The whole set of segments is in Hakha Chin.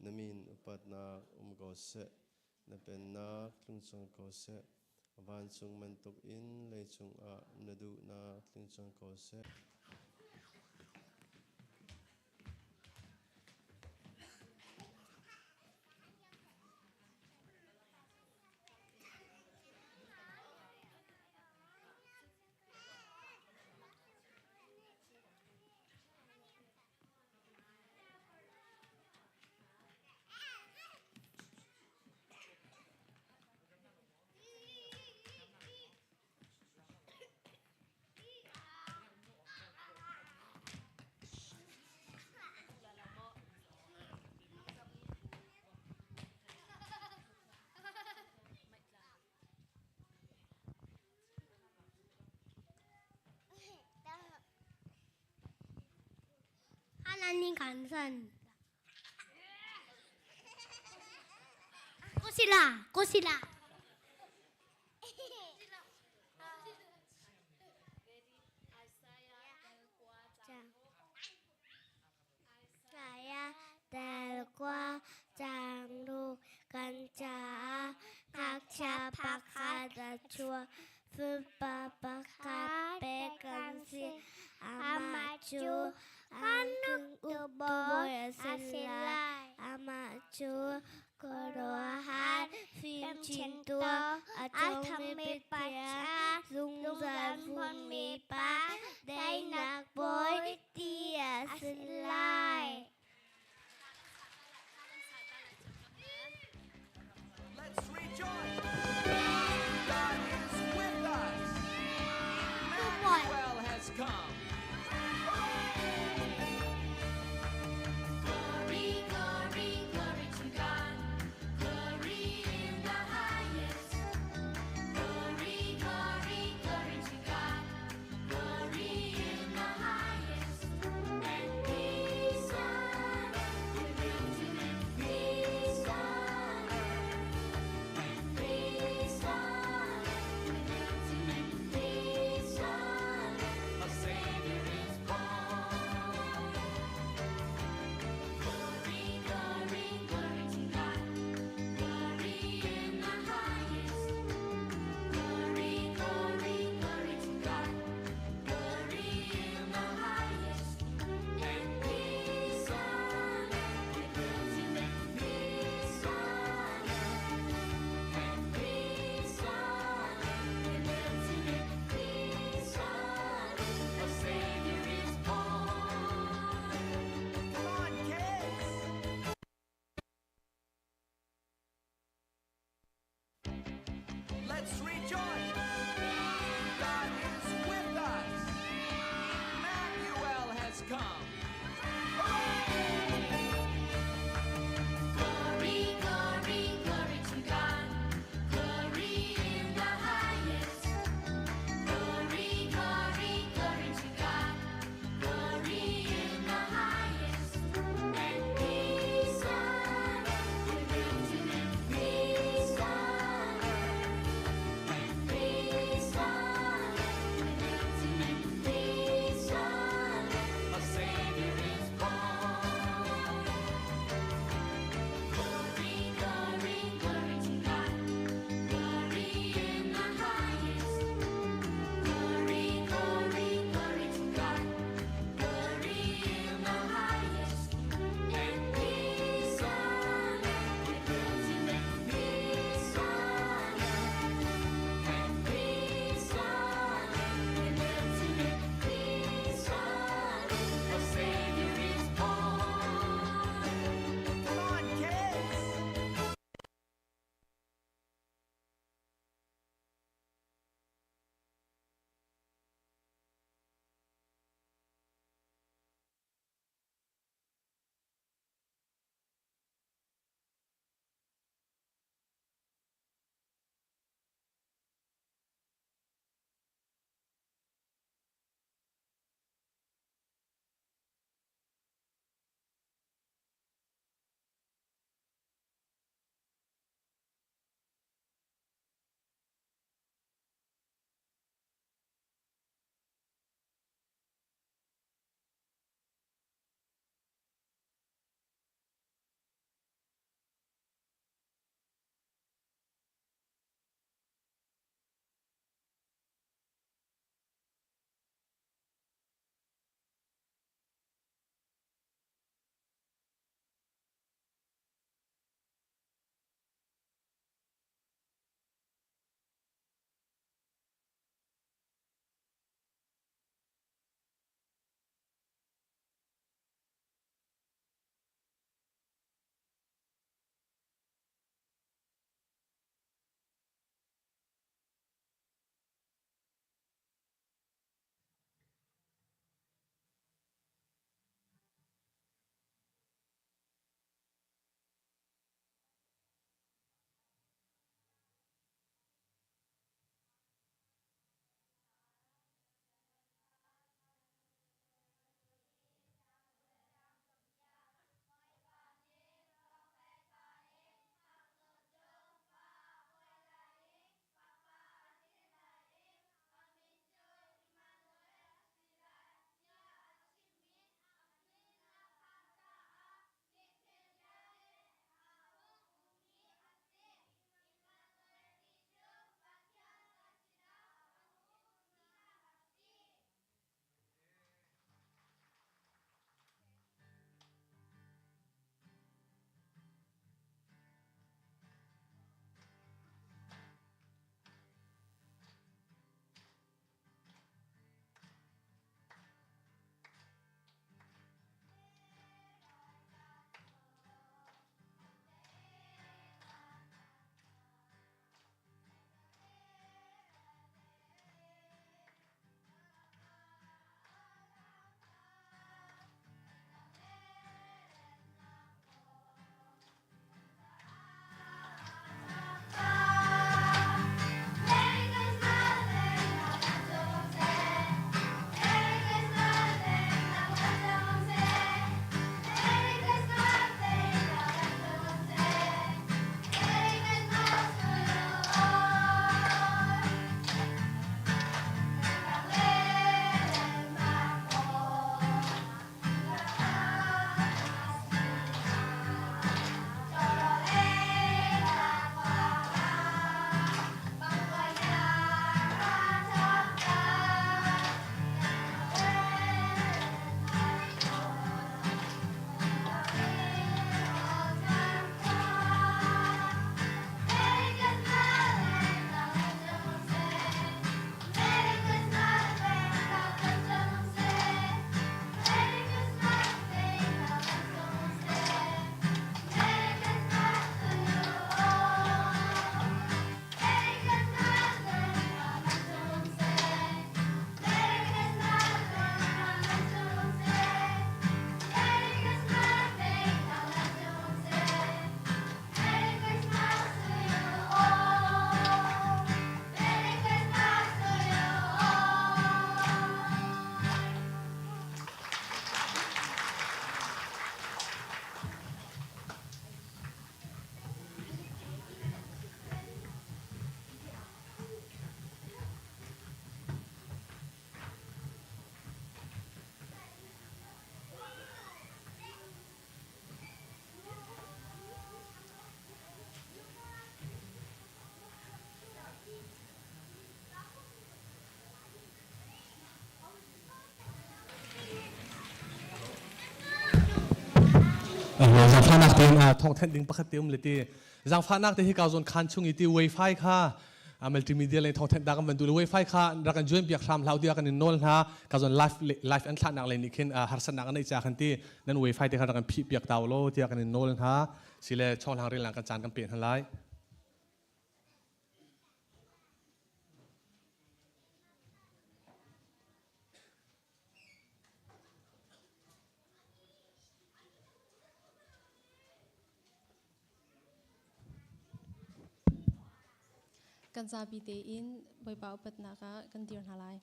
Na min upatnak um ko seh. Na pennak tlung cang ko seh. Vancung bantuk in leicung ah na duhnak tling cang ko seh. 하나님 감사합니다. 꼬시라, 꼬시라. Saya telkua canglu kanca ngakcha pakhat chua fupa pakhat pekansi amachu anung ubo asilai amachu korohan phim chín tua a trong mi pa zung zan phun mi pa đây nak bối tia silai. Let's rejoice. God is with us. Emmanuel has come. Glory, glory, glory to God. Glory in the highest. Glory, glory, glory to God. Glory in the highest. And peace on Zaangfahnak tein thawngthanh ding pakhat te um le ti zaangfahnak te hi ka zawn khan chung i ti wifi kha multimedia le thawngthanh da kan van du le wifi kha rak kan join piak hram hlau tiah kan in nawl hna ka zawn live live an thlah nak le nih khin harsatnak an neih ca khan ti nan wifi te kha rak kan phih piak taw lo tiah kan in nawl hna sile chawhlang rel kan caan kan pe hna lai. Kan zapi tein Bawipa upatnak ah kan dir hna lai.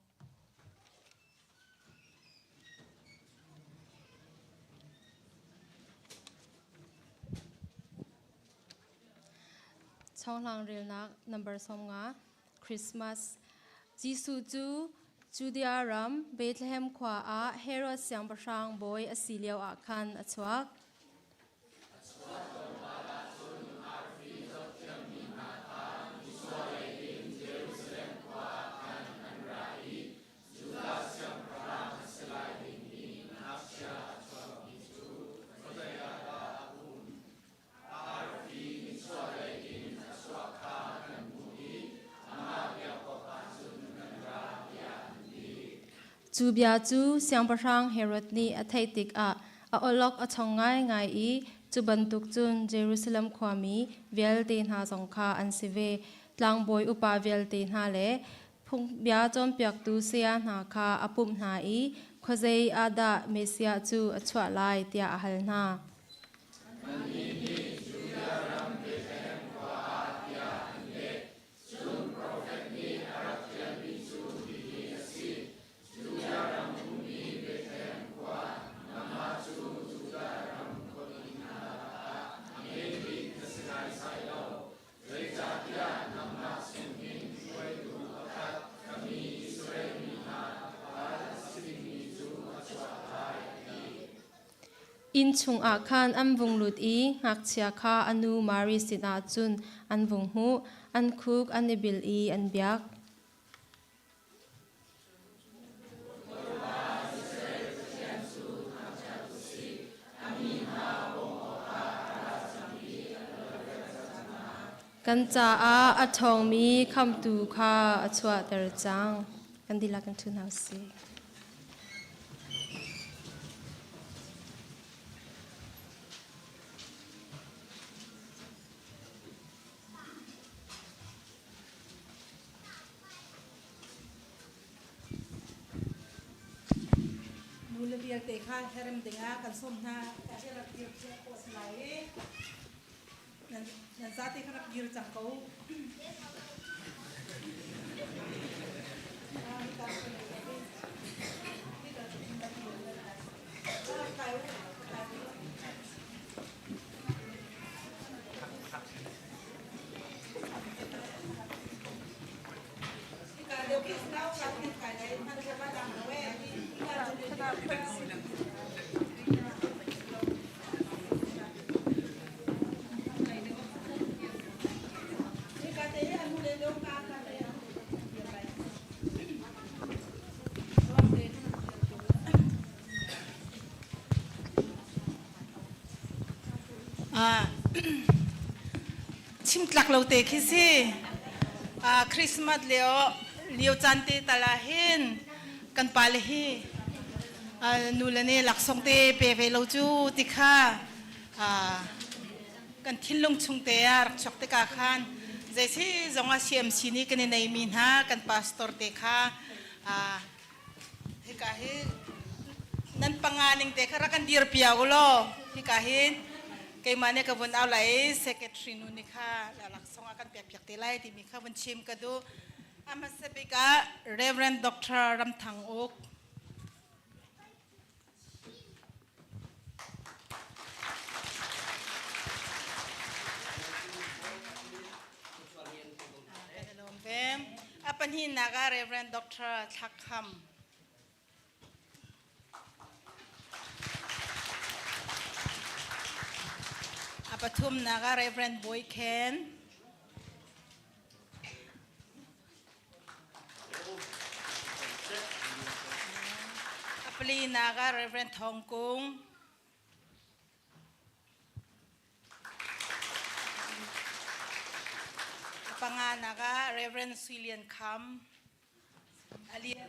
Chawhlang relnak number 50 Christmas Jesuh cu Judea ram Bethlehem khua ah Herod siangpahrang bawi a si lio ah khan a chuak. Cu bia cu Siangpahrang Herod nih a theih tikah a awlok a chong ngaingai i cu bantuk cun Jerusalem khuami vialte hna zong kha an si ve. Tlangbawi upa vialte hna le phungbia cawnpiaktu saya hna kha a pumh hna i khuazei ah dah Messiah cu a chuah lai tiah a hal hna. Inn chungah khan an vung lut i ngakchia kha a nu Mari sinah cun an vung hmuh. An khuk an i bil i an biak. Kan caah a ṭhawngmi khamhtu kha a chuahter cang. Kan dihlak in ṭhu hna u sih. Nu le vialte kha herem dingah kan sawm hna. Rak dir cia ko a si lai i nan zate kha rak dir cang ko. Chim tlak lo te khi si. Christmas lio lio caan te tal ah hin kan pale hi nu le ne laksawng te pe ve lo cu ti kha kan thinlung chung te ah rak chuak tikah khan zeisi zong ah CMC nih kan i neimi hna kan pastor te kha hika hi nan panga ning te kha rak kan dir pia u law hika hin keimah nih ka vun au lai secretary nu nih kha laksawng a kan pek piak te lai timi kha vun chim ka duh. A hmasa bik ah Reverend Dr. Ram Thang Uk. A pahnihnak ah Reverend Dr. Thlak Kham. A pathumnak ah Reverend Boy Ken. A palinak ah Reverend Thong Kung. Panga nak ah Reverend Sui Lian Kham. Alian.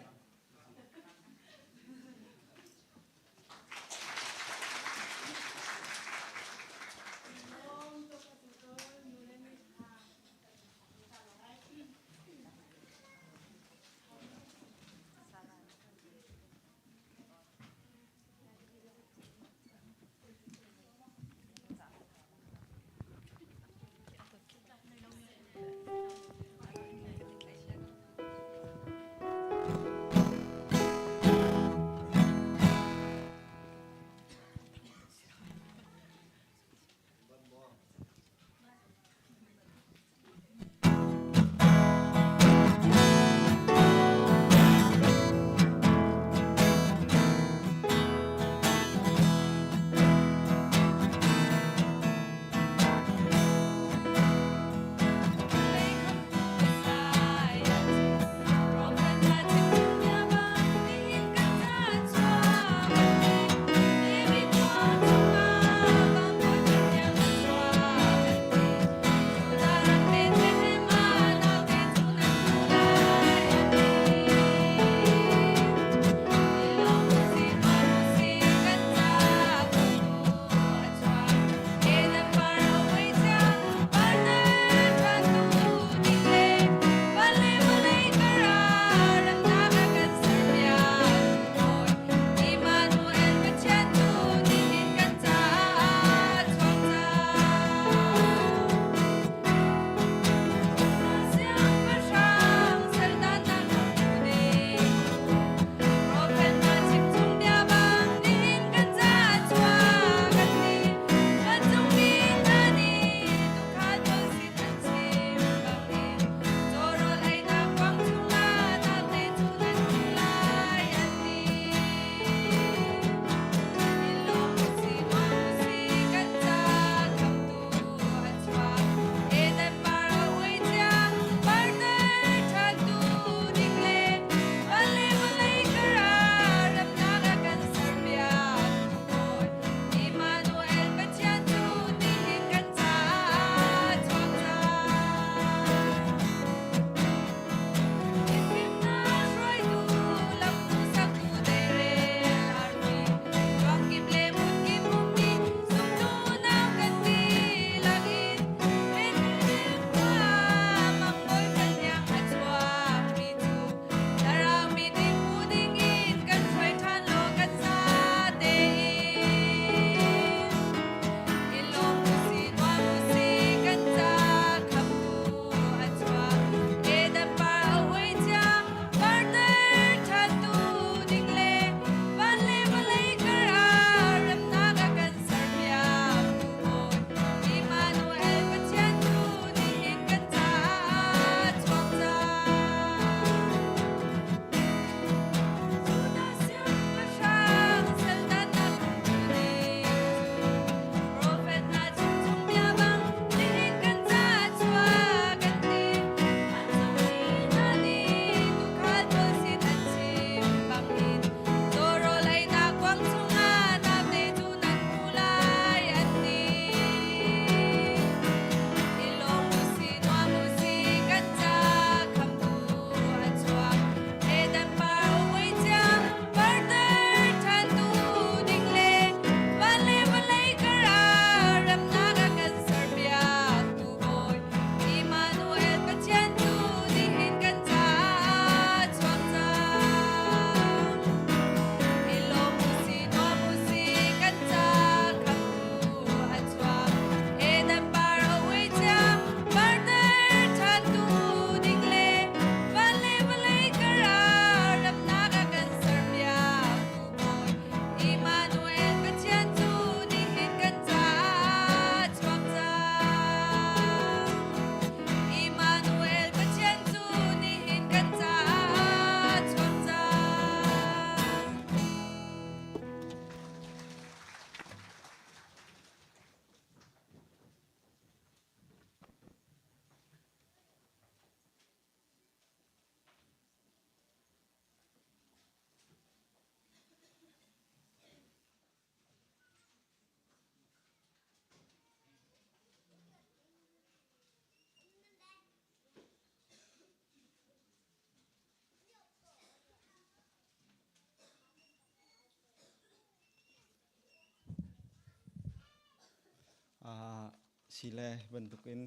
Sile bantukin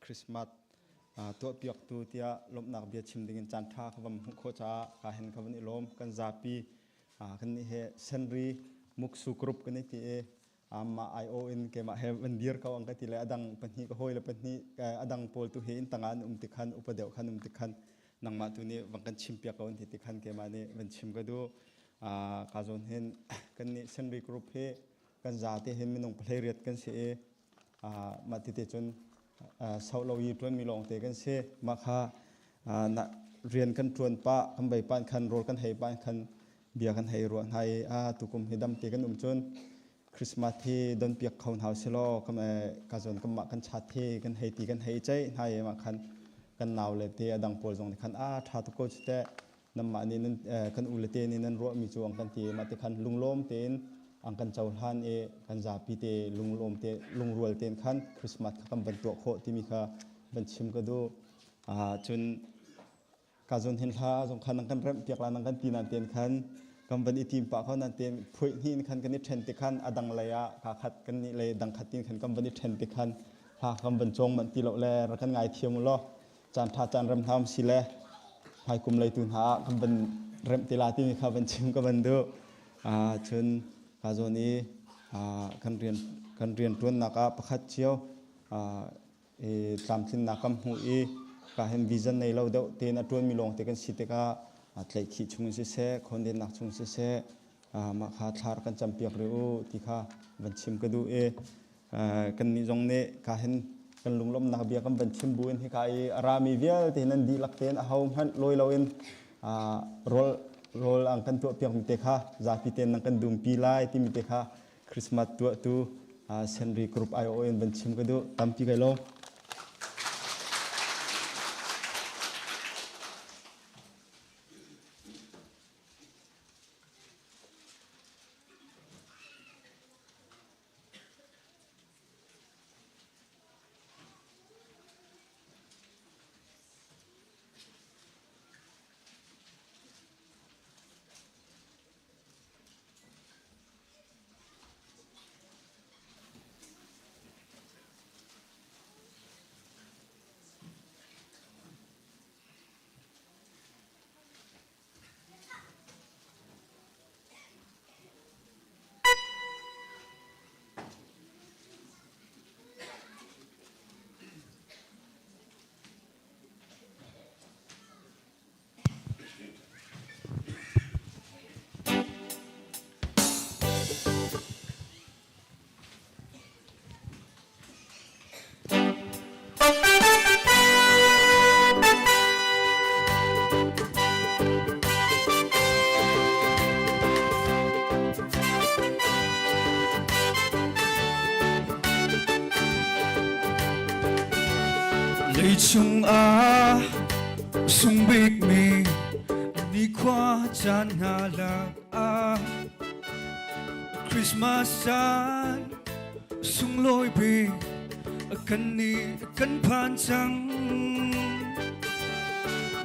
Christmas tuahpiaktu tiah lawmhnak bia chim dingin caan ṭha ka van hmuh khawh caah ka hen ka van i lawm. Kan zapi kan nih he Senri Muksu Group kan i ti i amah IO in keimah he van dir ko ang ka ti le adang pahnih ka hawi le pahnih adang pawl tu hi in tangah an um ti khan upa deuh khan um ti khan nangmah tu nih van kan chim piak ko an ti ti khan keimah nih van chim ka duh. Ka zawn hin kan nih Senri Group hi kan zate hin minung 18 kan si i mah tete cun sau lo i ṭuanmi lawngte kan si. Mah kha rian kan ṭuan pah, kan bei pah khan, rawl kan hei pah khan bia kan hei ruah hna i a tukum hi damte kan um cun Christmas hi don piak kho hna silaw ka zawn kan mah kan chat hi kan hei ti kan hei ceih hna i mah khan kan nau le te a dang pawl zong nih khan a ṭha tuk ko cu teh nanmah nih nan kan u le te nih nan ruahmi cu ang kan ti mah ti khan lunglawm tein ang kan cohlan i kan zapi te lunglawm te lungrual tein khan Christmas kha kan van tuah khawh timi kha van chim ka duh. Cun ka zon hin hla zong khan nang kan remh piak la nang kan ti nan ten khan kan van i tim pah kho nan ten phuih hnih in khan kan i then ti khan a dang lei ah ka khat kan nih lei dang khat tin khan kan van i then ti khan hla kan van cawng manh ti lo le rak kan ngai thiam u law caan ṭha caan rem hna si le hmaikum leitu hna ah kan van remh te la timi kha van chim ka van duh. Cun ka zawn i kan rian kan rian ṭuannak ah pakhat cio i tlamtlinnak kan hmuh i ka hin vision nei lo deuh tein a ṭuanmi lawngte kan si tikah tlaihkhih chung in siseh khawndennak chung siseh mah kha thlar kan campiak rih u ti kha van chim ka duh i kannih zong nih ka hin kan lunglawmhnak bia kan van chim bu in hika i a rami vialte nan dihlak tein aho hmanh lawi loin rawl rawl ang kan tuahpiakmi te kha zapi tein nan kan dumpi lai timi te kha Christmas tuahtu Senri Group IO in van chim ka duh. Tampi kai lawm. Leicung ah sung bikmi nikhua caan hna lak ah Christmas caan sunglawi bik kan nih kan phan cang.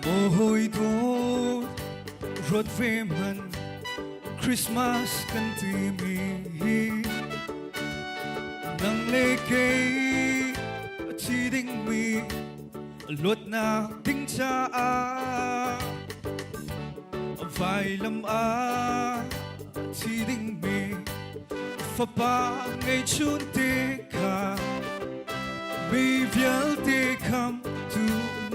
Maw hawi dawt ruat ve hmanh Christmas kan timi hi nang le kei a thi dingmi luatnak ding caah vailam ah thi dingmi fapa ngeihchun te kha mi vialte kham tu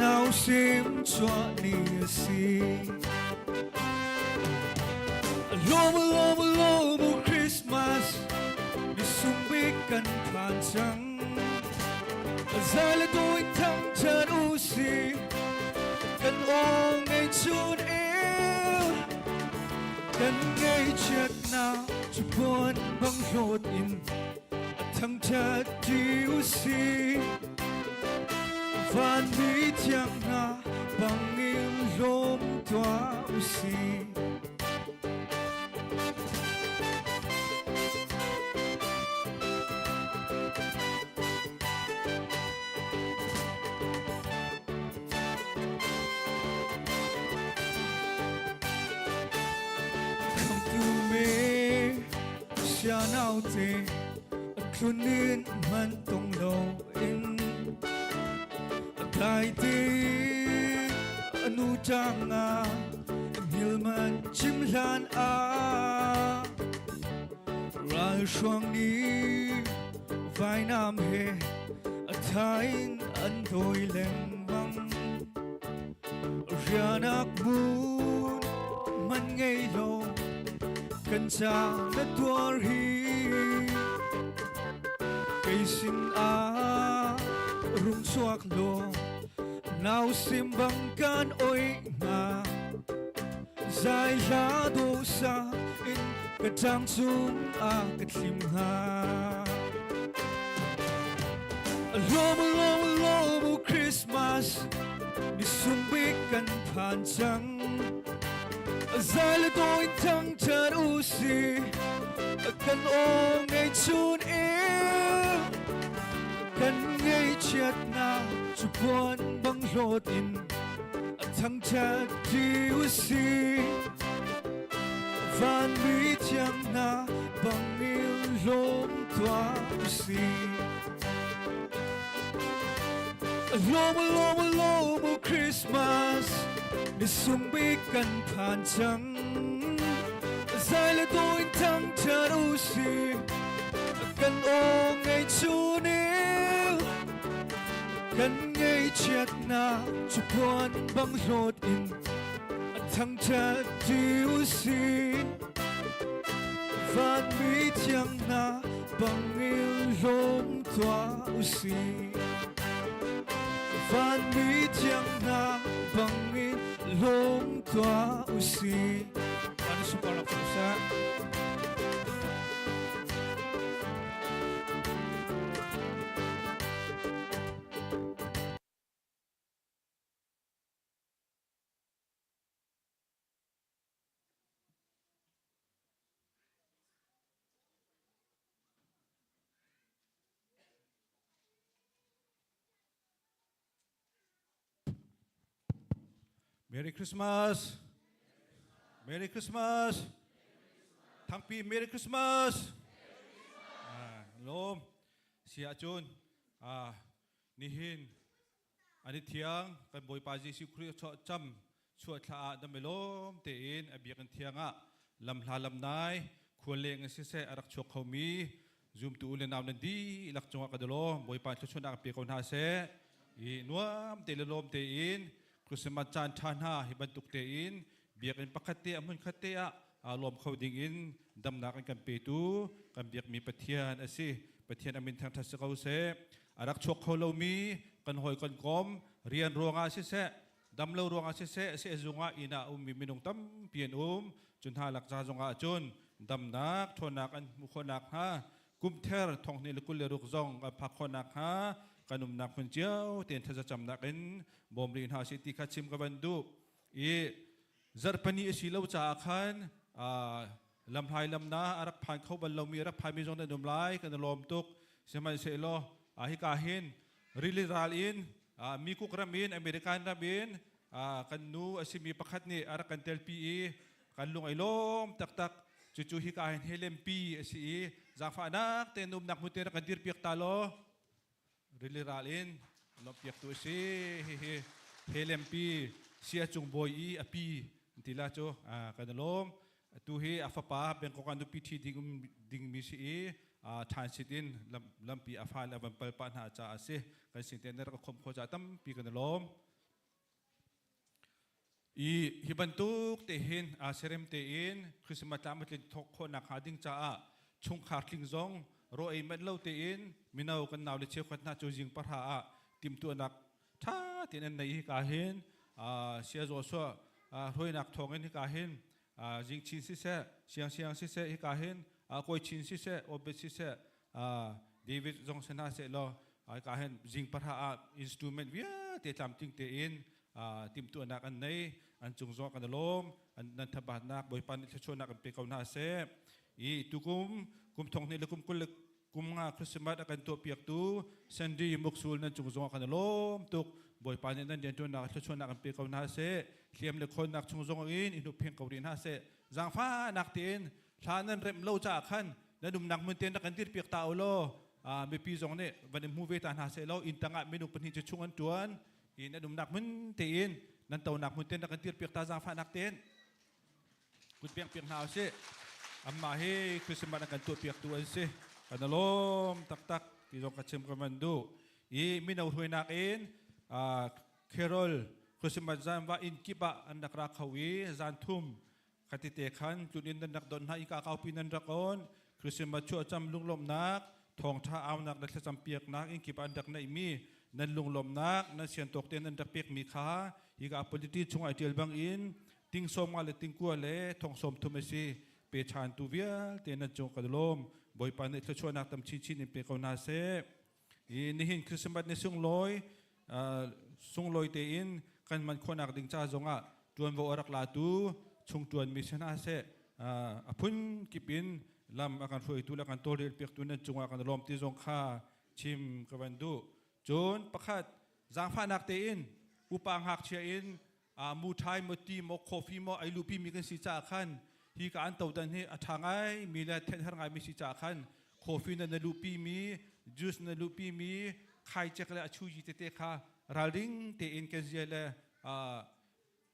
nausim chuah ni a si. Lomo lomo lomo Christmas ni sung bik kan phan cang. Zai le doi thang chan u si kan aw ngei chun el kan ngei chiatnak cu puan bang hlawt in a thangṭhat ti u si. Vanmi thiang hna bangin lawm tuah u si. Come to me, sianaute. Tlunin man tong lo in dai te anu changa ngilman chim hlan a ral hruang ni vainam he a thain an doi lengmang rianak mun man ngei lo kan cha na tuar hi kei sin a rung chuak lo nau sim bang kan oi nga zai hla do sa in ka tang chung a ka thlim ha Lom lom lom Christmas ni sumbik kan phan cang zai le doi thang chan u si kan o ngei chun e kan ngei chiat na chu puan bang hlawt in thang chat ti u si van mi thiang na bang il lom tua u si Lom lom lom Christmas ni sung bik kan phan cang zai le doi thang chat u si kan o ngei chu nil kan ngei chiat na chu puan bang hlawt in thang chat ti u si van mi thiang na bang il lom tua u si van mi thiang na bang in lom tua u si Ano super lak sa Merry Christmas. Merry Christmas. Thangpi Merry Christmas. Lom. Si ahcun nihin an i thiang kan Bawipa Jesuh Khrih cam chuah thla ah dam i lawm tein a biakinn thiang ah lamhla lamnai khual leng in siseh a rak chuak khomi zumtu u le nau nan dihlak cungah ka lawm. Bawipa thluachuahnak pe ko hna seh. I nuam te le lawm tein Christmas caan ṭha hna hi bantuk tein biakinn pakhat te a hmun khat te ah aa lawm kho ding in damnak an kan petu kan biakmi Pathian a si. Pathian a min thangṭhat si ko seh. A rak chuak kho lomi kan hawi kan kom rian ruangah siseh, dam lo ruangah siseh, sehzung ah inn ah a ummi minung tampi an um. Cu hna lak ca zongah cun damnak ṭhawnnak an hmuh khawh nakhnga, kumther 2026 zong an phak khawh nakhnga kan umnak hmun cio tein thlazacamnak in bawm rih hna sih ti kha chim ka van duh. I zarhpani a si lo caah khan lamhlai lamna a rak phan kho bal lomi a rak phanmi zong nan um lai, kan i lawm tuk. Sihmanhsehlaw hika hin rili ral in mikuk ram in American ram in kan nu a simi pakhat nih a rak kan telpi i kan lung ai lawm taktak. Cucu hika hin helempi a si i zaangfahnak tein umnak hmun te rak kan dirpiak ta law rili ral in lawmhpiaktu a si. Hihi helempi sia cung bawi i a pi ti la cu kan i lawm. Atu hi a fapa Bangkok ah nupi ṭhi ding dingmi si i transit in lampi a fa le a van pal pah hna caah a si. Kan sin te na rak khom kho caah tampi kan i lawm. I hi bantuk te hin serem tein Christmas tlam a tlin thawk khawhnak hnga ding caah chungkhar tling zong ro ei manh lo tein mino kan nau le cheukhat hna cu zing pahra ah timhtuahnak ṭha tein an nei. Hika hin sia Joshua hruainak thawngin hika hin Jing Chin siseh, Siang Siang siseh, hika hin Kawi Chin siseh, Obed siseh, David zong si hna seh law hika hin zing pahra ah instrument vialte tlamtling tein timhtuahnak an nei. An cung zong kan i lawm. Nan thabatnak Bawipa nih thluachuahnak an pe ko hna seh. I tukum kum thong hnih le kum kul le kum nga Christmas a kan tuahpiaktu Sandy Muksul nan cung zong kan i lawm tuk. Bawipa nih nan rianṭuannak thluachuahnak an pe ko hna seh. Hliam le khawnnak chung zong in i hnupheng ko rih hna seh. Zaangfahnak tein hla nan remh lo caah khan nan umnak hmun tein rak kan dirpiak ta u law. Mipi zong nih van in hmu ve ta hna seh law inn tangah minung pahnih cu chung an ṭuan i nan umnak hmun tein nan tonak hmun tein rak kan dirpiak ta zaangfahnak tein kut piak piak hna usih. Amah hi Christmas an kan tuahpiaktu an si. Kan i lawm taktak ti zong ka chim ka van duh. I mino hruainak in Carol Christmas zan va inn kip ah an rak ra kho i zan thum khatite khan tlun nan rak don hna i ka kaupi nan rak on Christmas chuahcam lunglawmhnak thawngtha aunak le thlacam piaknak inn kip ah an rak neihmi nan lunglawmhnak nan siantawk te nan rak pekmi kha hika politi chungah i ṭial bang in ting sawm nga le ting kua le thong sawm thum a si pe ṭhan tu vialte nan cung kan lawm Bawipa nih thluachuahnak tam chinchin in pe ko hna seh I nihin Christmas ni sunglawi sunglawi tein kan man khawhnak ding ca zongah ṭuanvo a rak latu chungṭuan mi si hna seh a phun kip in lam a kan hruaitu le kan tawlrel piaktu nan cungah kan lawm ti zong kha chim ka van duh. Cun pakhat zaangfahnak tein upa ngakchia in mu thai maw ti maw coffee maw ai lupi mi kan si caah khan hi ka an todan hi a tha ngai mi le then har ngai mi si caah khan coffee na na lupi mi juice na lupi mi khai chek le a chu yi tete kha ralring tein kan zia le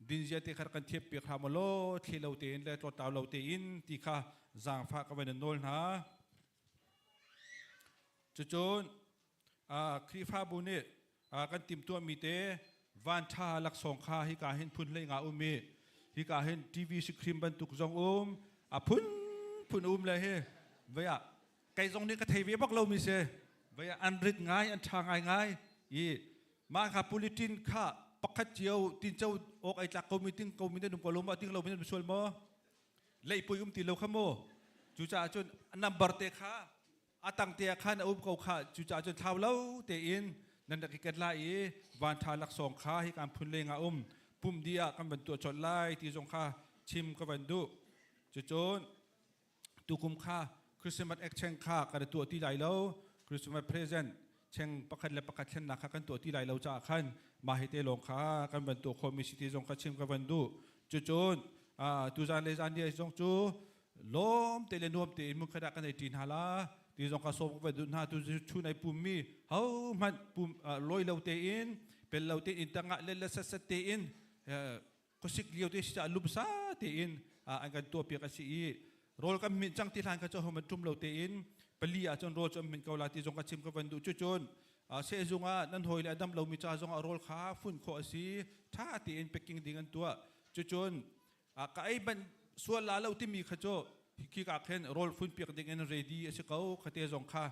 din zia te kha kan thiap piak hram lo thli lo tein le tlawtau lo tein ti kha zaangfah ka van nawl hna cucun Khrihfabu nih kan timhtuahmi te vanṭha laksawng kha hika hin phun hlei nga um i hika hin TV screen bantuk zong um a phun phun um le hi vei ah kei zong nih ka thei ve bak lomi si vei ah an rit ngai an ṭha ngai ngai i mah kha bulletin kha pakhat cio tinco awk ai tlak komi ting komi nan um ko lo maw ting lomi nan um sual maw leipui um ti lo kha mu cucaah cun number te kha a tang te ah khan a um ko kha cucaah cun thlau lo tein nan rak i ket lai i vanṭha laksawng kha hi kan phun leng ah um pum di ah kan van tuah colh lai ti zong kha chim ka van duh cucun tukum kha Christmas exchange kha kan tuah ti lai lo Christmas present cheng pakhat le pakhat thlennak kha kan tuah ti lai lo caah khan mah hi te lawng kha kan van tuah khawhmi si ti zong kha chim ka van duh cucun tuzan le zan ni zong cu lawm te le nuam tein mun khat ah kan ei ṭi hna la ti zong kha sawm ka van duh hna tu chun ai pum mi ho hmanh pum lawi lo tein pel lo tein tangah le le sat sat tein khuasik lio te si lumsa tein an kan tuah piak a si i rawl kan min cang ti hlan kha cu ho man ṭum lo tein pali ah cun rawl cu an min ko la ti zong ka chim ka van duh cu cun sehzung ah nan hawi le a dam lomi ca zong ah rawl kha fun khawh a si ṭha tein packing ding an tuah cucun ka ei ban sual la lo timi kha cu khi ka khen rawl fun piak ding in ready a si ko khate zong kha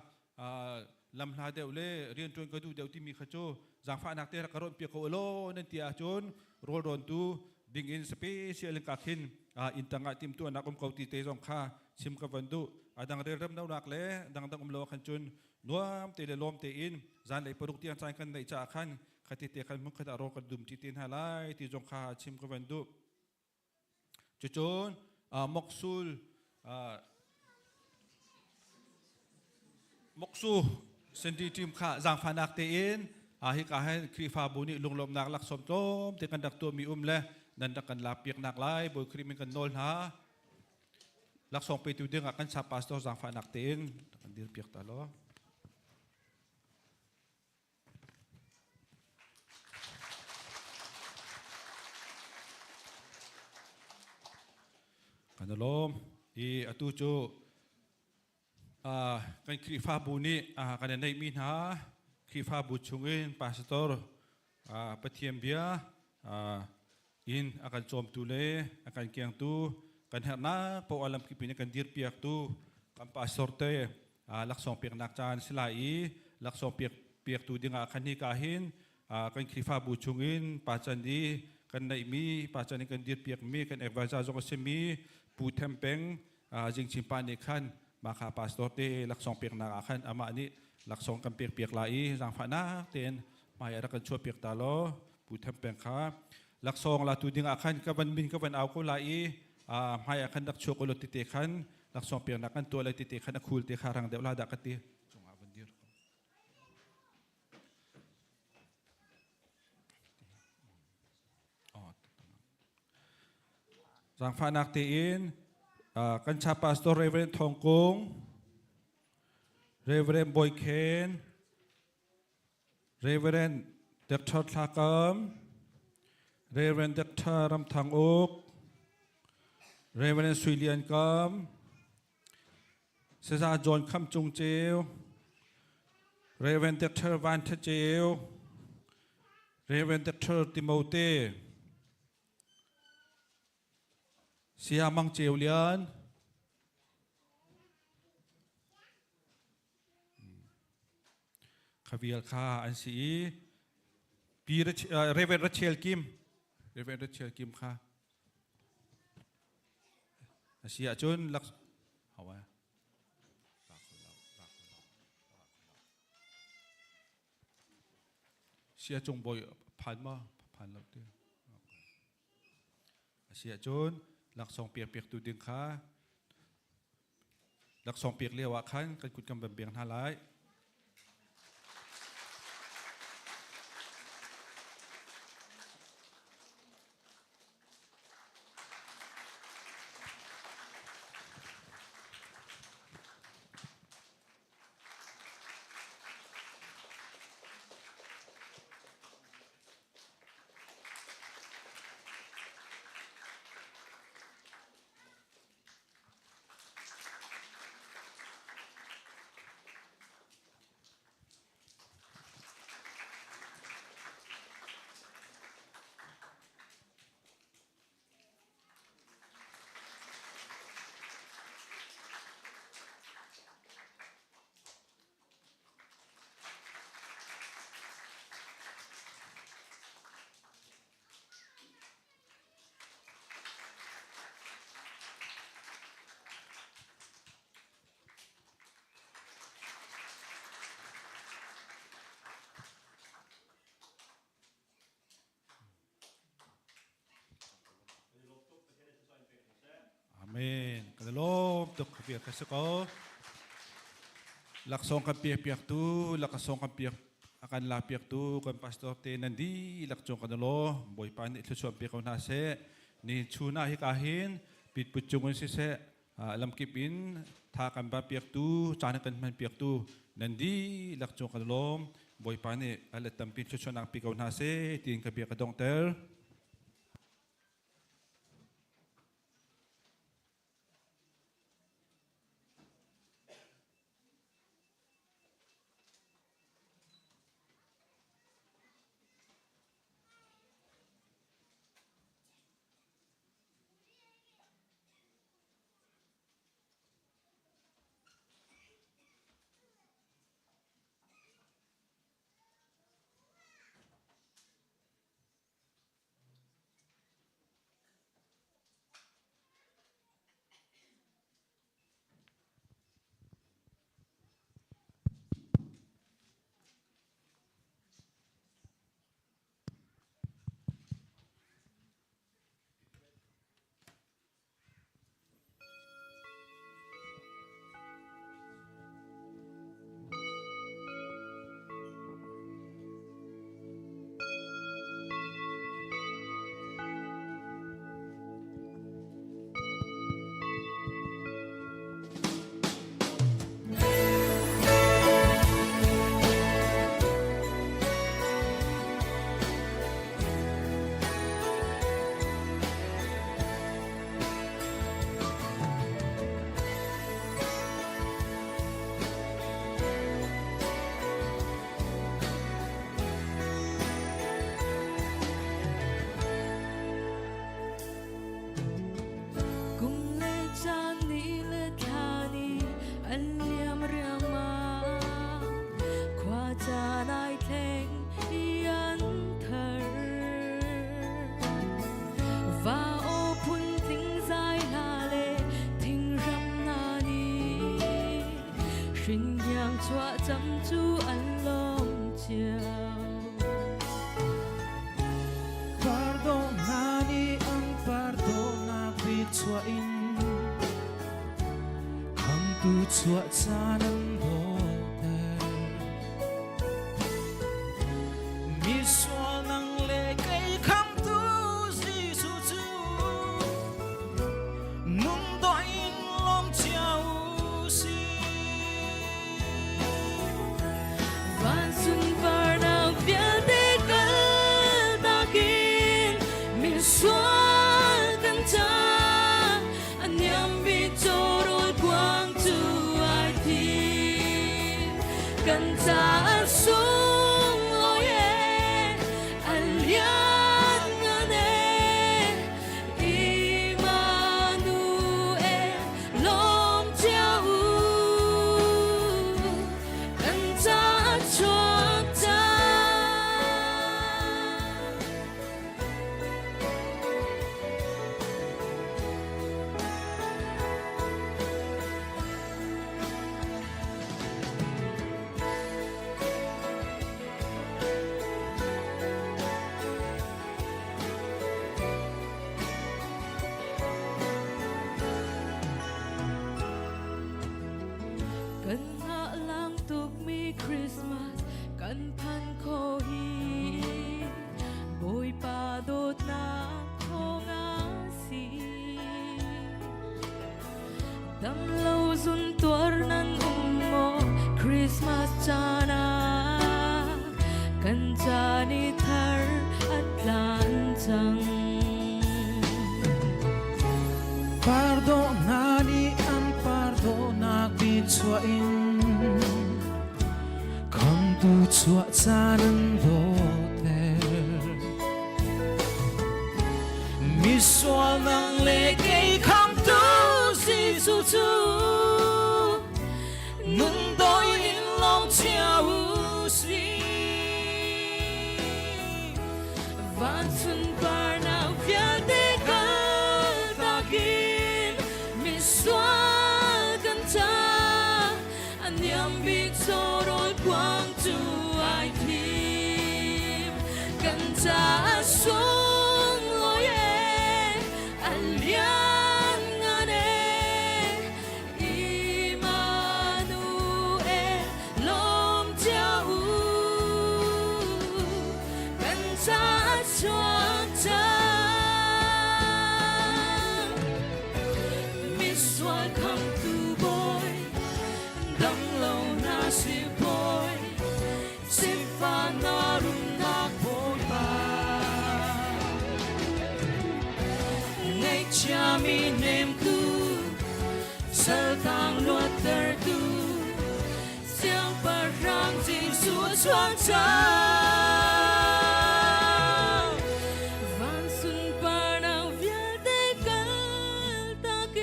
lam hla deuh le rian ṭuan ka duh deuh timi kha cu zaangfahnak te rak ka rawnh piak ko elaw nan ti ahcun rawl rawntu ding in special in ka khin inn tangah timhtuahnak um ko ti te zong kha chim ka van duh a dang relrem lonak le dangdang um lo khan cun nuam te le lawm tein zanlei paruk tiang caan kan neih caah khan khati te khan hmun khat ah rawl kan dum ṭi te hna lai ti zong kha chim ka van duh Cucun Moksul Moksu Sandy team kha zaangfahnak tein hika hin Khrihfabu nih lunglawmhnak laksawng tlawm te kan rak tuahmi um le nan rak kan lak piaknak lai Bawi Khrih min kan nawl hna. Laksawng petu dingah kan sa pastor zaangfahnak tein kan dir piak ta law. Kan i lawm i atu cu kan Khrihfabu nih kan i neihmi hna Khrihfabu chungin pastor Pathian bia in a kan cawmtu le a kan kiangtu kan herhnak poah lamkip in a kan dirpiaktu kan pastor te laksawng peknak caan si lai i laksawng pek piaktu dingah khan hi ka hin kan Khrihfabu chungin pa can i kan neihmi pa can i kan dirpiakmi kan advisor zong a simi Pu Them Peng Jingchin pa nih khan mah kha pastor te laksawng peknak ah khan amah nih laksawng kan pek piak lai i zaangfahnak tein hmai a rak kan chuah piak ta law Pu Them Peng kha laksawng latu ding ah khan ka van min ka van au ko lai i hmai ah khan rak chuak u law tete khan laksawng peknak kan tuah lai tete khan a khul te kha rang deuh la dah ka ti cungah van dir ko Zaangfahnak tein kan cha pastor Reverend Thong Kung. Reverend Bawi Khen, Reverend Dr. Thla Kam, Reverend Dr. Ram Thang Uk, Reverend Sui Lian Kam, Saza John Kham Cung Ceu, Reverend Dr. Van Tha Ceu, Reverend Dr. Timote, Saya Mang Ceu Lian, Khavial kha an si i Pi Reverend Rachel Kim Reverend Rachel Kim kha a si ahcun lak hawa Sia cung bawi phan ma phan lo ti A si ahcun laksawng pekpiaktu ding kha laksawng pek lio ah khan kan kut kan van beng hna lai. Amen. Kan lawm tuk ka piak ka si ko. Laksawng kan piak piak tu, lakasawng kan piak akan la piak tu kan pastor te nan di lak cung kan lo Bawipa nih thluachuah pe ko hna seh. Ni chuna hi ka hin pit put cung in siseh lamkip in tha kan ba piak tu caan kan hman piak tu nan di lak cung kan lawm Bawipa nih a let tampi thluachuahnak pe ko hna seh tiin ka bia ka donghter. Kum le caan ni le thla ni an liam riangmang khua caan ai thleng i an thar va aw phun tling zai hla le thingram na ni hringiang chuah cam cu an lawm cio Pardon hna nih an pardonnak bichuah in khamtu chuah caan an dawter. Misual nang le kei khamtu Jesuh cu nun dawh in lawm cio u sih. Kan caah sunglawi ee, a lianngan ee, Immanuel lawm cio u. Kan caah chuak cang. Kan hngahhlang tukmi Christmas kan phan kho hi Bawipa dawtnak thawng a si. Damlo zuntuar nan um maw Christmas caan ah kan caan i thar a tlan cang. Pardo hna nih an pardawhnak bichuah in Khamtu chuah caan an dawter. Misual nang le kei khamtu Jesuh cu nun doi in lawm cia u si. Van sunparnak vialte kaltakin misual kan ca a niam bik chawhrawl kuang cu ai thim. Kan caah sunglawi ee, a lianngan ee, Immanuel lawm cio u. Kan caah chuak cang. Misual khamtu bawi, damlo na si bawi, sifah na rumnak bawipa. Ngaihchiami nemtu, saltang luattertu, Siangpahrang Jesuh chuak cang. Van sunparnak vialte kaltakin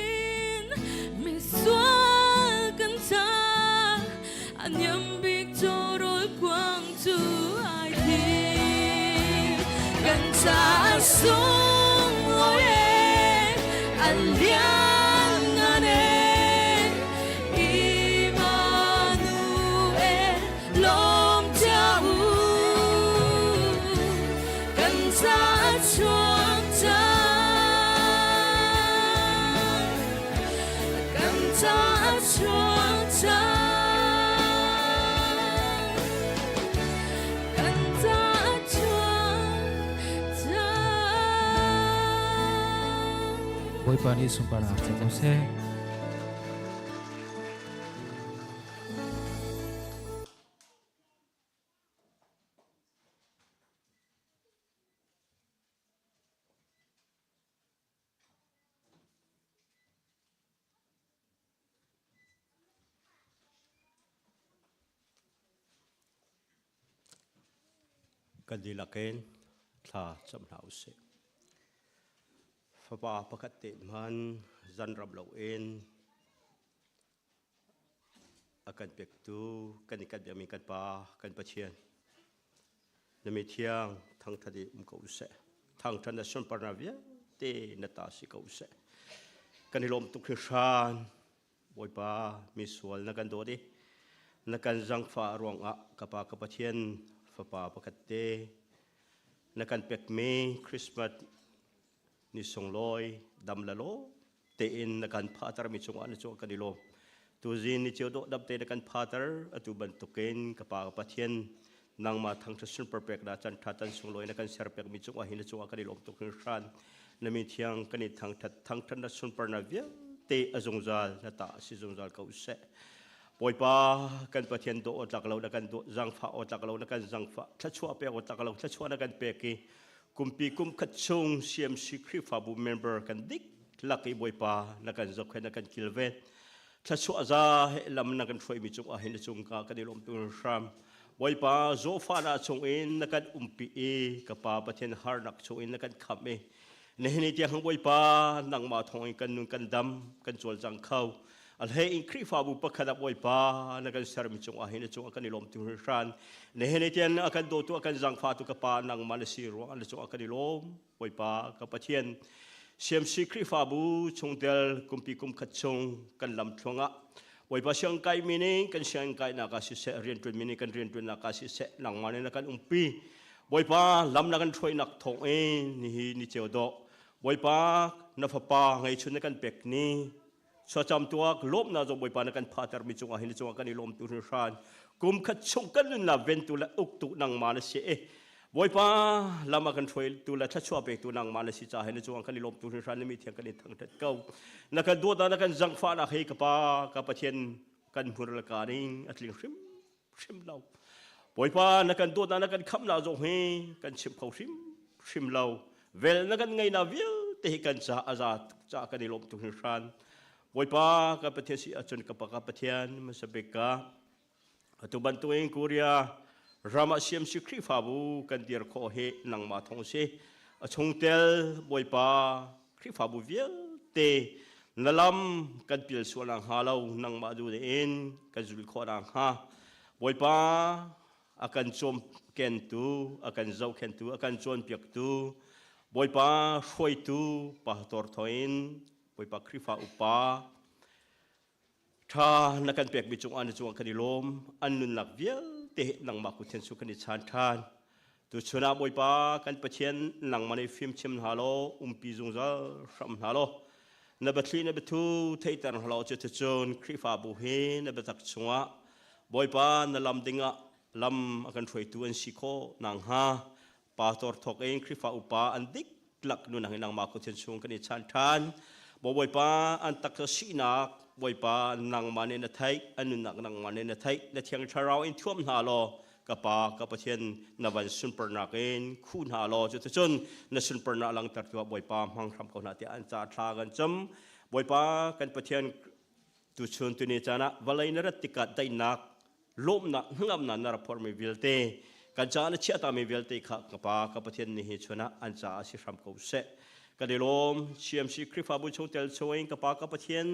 misual kan ca a niam bik chawhrawl kuang cu ai thim. Kan caah sunglawi ee, a lianngan ee, Immanuel lawm cia u. Kan caah chuak cang. Kan caah chuak cang. Kan caah chuak cang. Bawipa nih sunparnak cang ko seh. Kan dihlak in thla cam hna usih. Fapa pakhat te hman zan ram loin a kan pektu kan i kan biakmi kan Pa kan Pathian na mi thiang thangthat i um ko seh thangthat na sunparnak vialte na ta si ko seh kan i lawm tuk hringhran Bawipa mi sual na kan dawt i na kan zangfah ruangah ka Pa ka Pathian fapa pakhat te na kan pekmi Christmas ni sunglawi dam le law tein na kan phatermi cungah na cungah kan i lawm. Tuzing ni cio dawh dam te na kan phater atu bantukin ka Pa ka Pathian nangmah thangṭhat sunpar pek na chan ṭha tan sunglawi na kan ser pekmi cungah hi na cungah kan i lawm tuk hringhran. Na min thiang kan i thangṭhat thangṭhat na sunparnak vialte a zungzal na ta si zungzal ko seh. Bawipa kan Pathian dawh aw tlak lo na kan dawh zangfah aw tlak lo na kan zangfah thluachuah pek aw tlak lo thluachuah na kan pek i kumpi kum khat chung CMC Khrihfabu member kan dik lak i Bawipa na kan zohkhenh na kan kilven. Thluachuah za he lam na kan hruaimi cung ah hin na cung ka kan i lawm tu hram. Bawipa zawhfahnak chung in na kan umpi i ka Pa Pathian harnak chung in na kan khamh i nihin ni tiang Bawipa nangmah thawng in kan nun kan dam kan cawlcang kho. A hlei in Khrihfabu pakhat ah Bawipa na kan sermi cung ah hin na cung ah kan i lawm tu hran. Nihin ni tiang a kan dawtu a kan zangfahtu ka Pa nangmah na si ruang ah na cung ah kan i lawm. Bawipa ka Pathian CMC Khrihfabu chungtel kumpi kum khat chung kan lam thluang ah Bawipa siang kai mi nih kan siang kainak ah siseh riantuan mi nih kan riantuannak ah siseh nangmah nih na kan umpi Bawipa lam na kan hruainak thawng in nihi ni ceu dawh Bawipa na fapa ngeichun na kan pek ni Chuacham tuak lawmnak zong Bawipa na kan phater mi cungah hin cungah kan i lawm tu hringhran. Kum khat chung kan nunnak ventu le uktu nangmah na si i Bawipa lam a kan hruaitu le thluachuah pektu nangmah na si caah hin cungah kan i lawm tu hringhran na mi thiang kan i thangthat ko. Na kan dawt na kan zangfahnak hi ka Pa ka Pathian kan hmur le ka ning a tling hrim hrim lo. Bawipa na kan dawtnak na kan khamhnak zong hi kan chim kho hrim hrim lo. Vel na kan ngeihnak vialte hi kan ca a za ca kan i lawm tuk hringhran. Bawipa kan Pathian si ahcun ka pa ka Pathian hmasa bik ka atu bantukin Korea ram ah CMC Khrihfabu kan dir khawh hi nangmah thawng si. A chungtel Bawipa Khrihfabu vialte na lam kan pial sual nakhnga lo nangmah duh in kan zul khawh nakhnga Bawipa a kan cawmkentu a kan zohkhentu a kan cawnpiaktu Bawipa hruaitu pastor thawngin Bawipa Khrihfa upa Ṭha na kan pekmi cungah na cungah kan i lawm. An nunnak vialte nangmah kut hin su kan i chan ṭhan. Tuchun ah Bawipa kan Pathian nangmah nih fimchim hna law umpi zungzal hram hna law na biathli na biathu theihter hna law cuticun Khrihfabu hi na biatak chungah Bawipa na lam dingah lam a kan hruaitu an si khawh nakhnga pastor thawk in Khrihfa upa an diklak nunang in nangmah kut chung kan i chan ṭhan. Bawipa an taksa sinak Bawipa nangmah nih na theih an nunnak nangmah nih na theih na thiang thlarau in thuam hna law ka pa ka Pathian na van sunparnak in khu hna law cuticun na sunparnak langter tuah Bawipa hmang hram ko hna tiah an ca thla kan cam Bawipa kan Pathian tuchun tuni caan ah vawlei na rat tikah daihnak lawmhnak hnangamnak na rak phorhmi vialte kan caah na chiahtami vialte kha ka Pa ka Pathian ni hi chun ah an caah si hram ko seh. Kan i lawm CMC Khrihfabu chungtel chungin ka Pa ka Pathian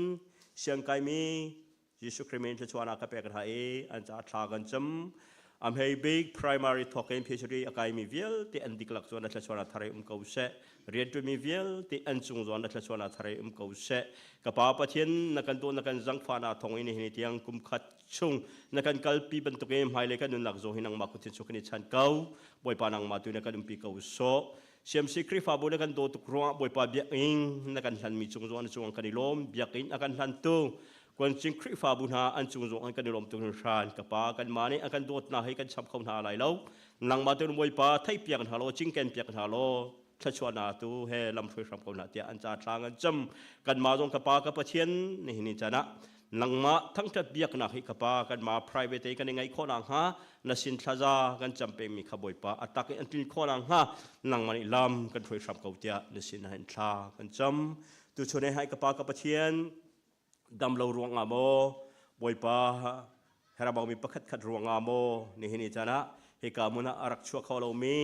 siangkaimi Jesuh Khrih min thluachuahnak ka pek hna i an caah thla kan cam. Amhei bik primary thawk in PhD a kaimi vialte an diklak chuan a thluachuahnak thar um ko seh. Rianṭuanmi vialte an cung zawn na thluachuahnak thar um ko seh. Ka Pa Pathian na kan dawt na kan zangfahnak thawng in nihin tiang kum khat chung na kan kalpi bantukin hmailei kan nunnak zong hi nangmah kut chu kan i chan ko. Bawipa nangmah tu na kan umpi ko sawh. CMC Khrihfabu na kan daw tuk ruangah Bawipa biakinn na kan hlanmi cung zong na cung kan i lawm. Biakinn a kan hlantu Kuancing Khrihfabu hna an cung zong kan i lawm tuk hringhran. Ka Pa kanmah nih a kan dawtnak hi kan chap kho hna lai lo. Nangmah tu Bawipa theihpiak hna law cingken piak hna law thluachuahnak tu he lamhruai hram ko hna tiah an ca thla an cam. Kanmah zong ka Pa ka Pathian nihin ni caan ah nangmah thangṭhat biaknak hi ka Pa kanmah private i kan i ngaih khawh nakhnga na sin thlaza kan cam pengmi kha Bawipa a tak i an tlin khawh nakhnga nangmah nih lam kan hruai hram ko tiah na sin ah hin thla kan cam. Tuchun he hai ka Pa ka Pathian damlo ruangah maw Bawipa herabangmi pakhat khat ruangah maw nihin ni caan ah hika hmun ah a rak chuak kho lomi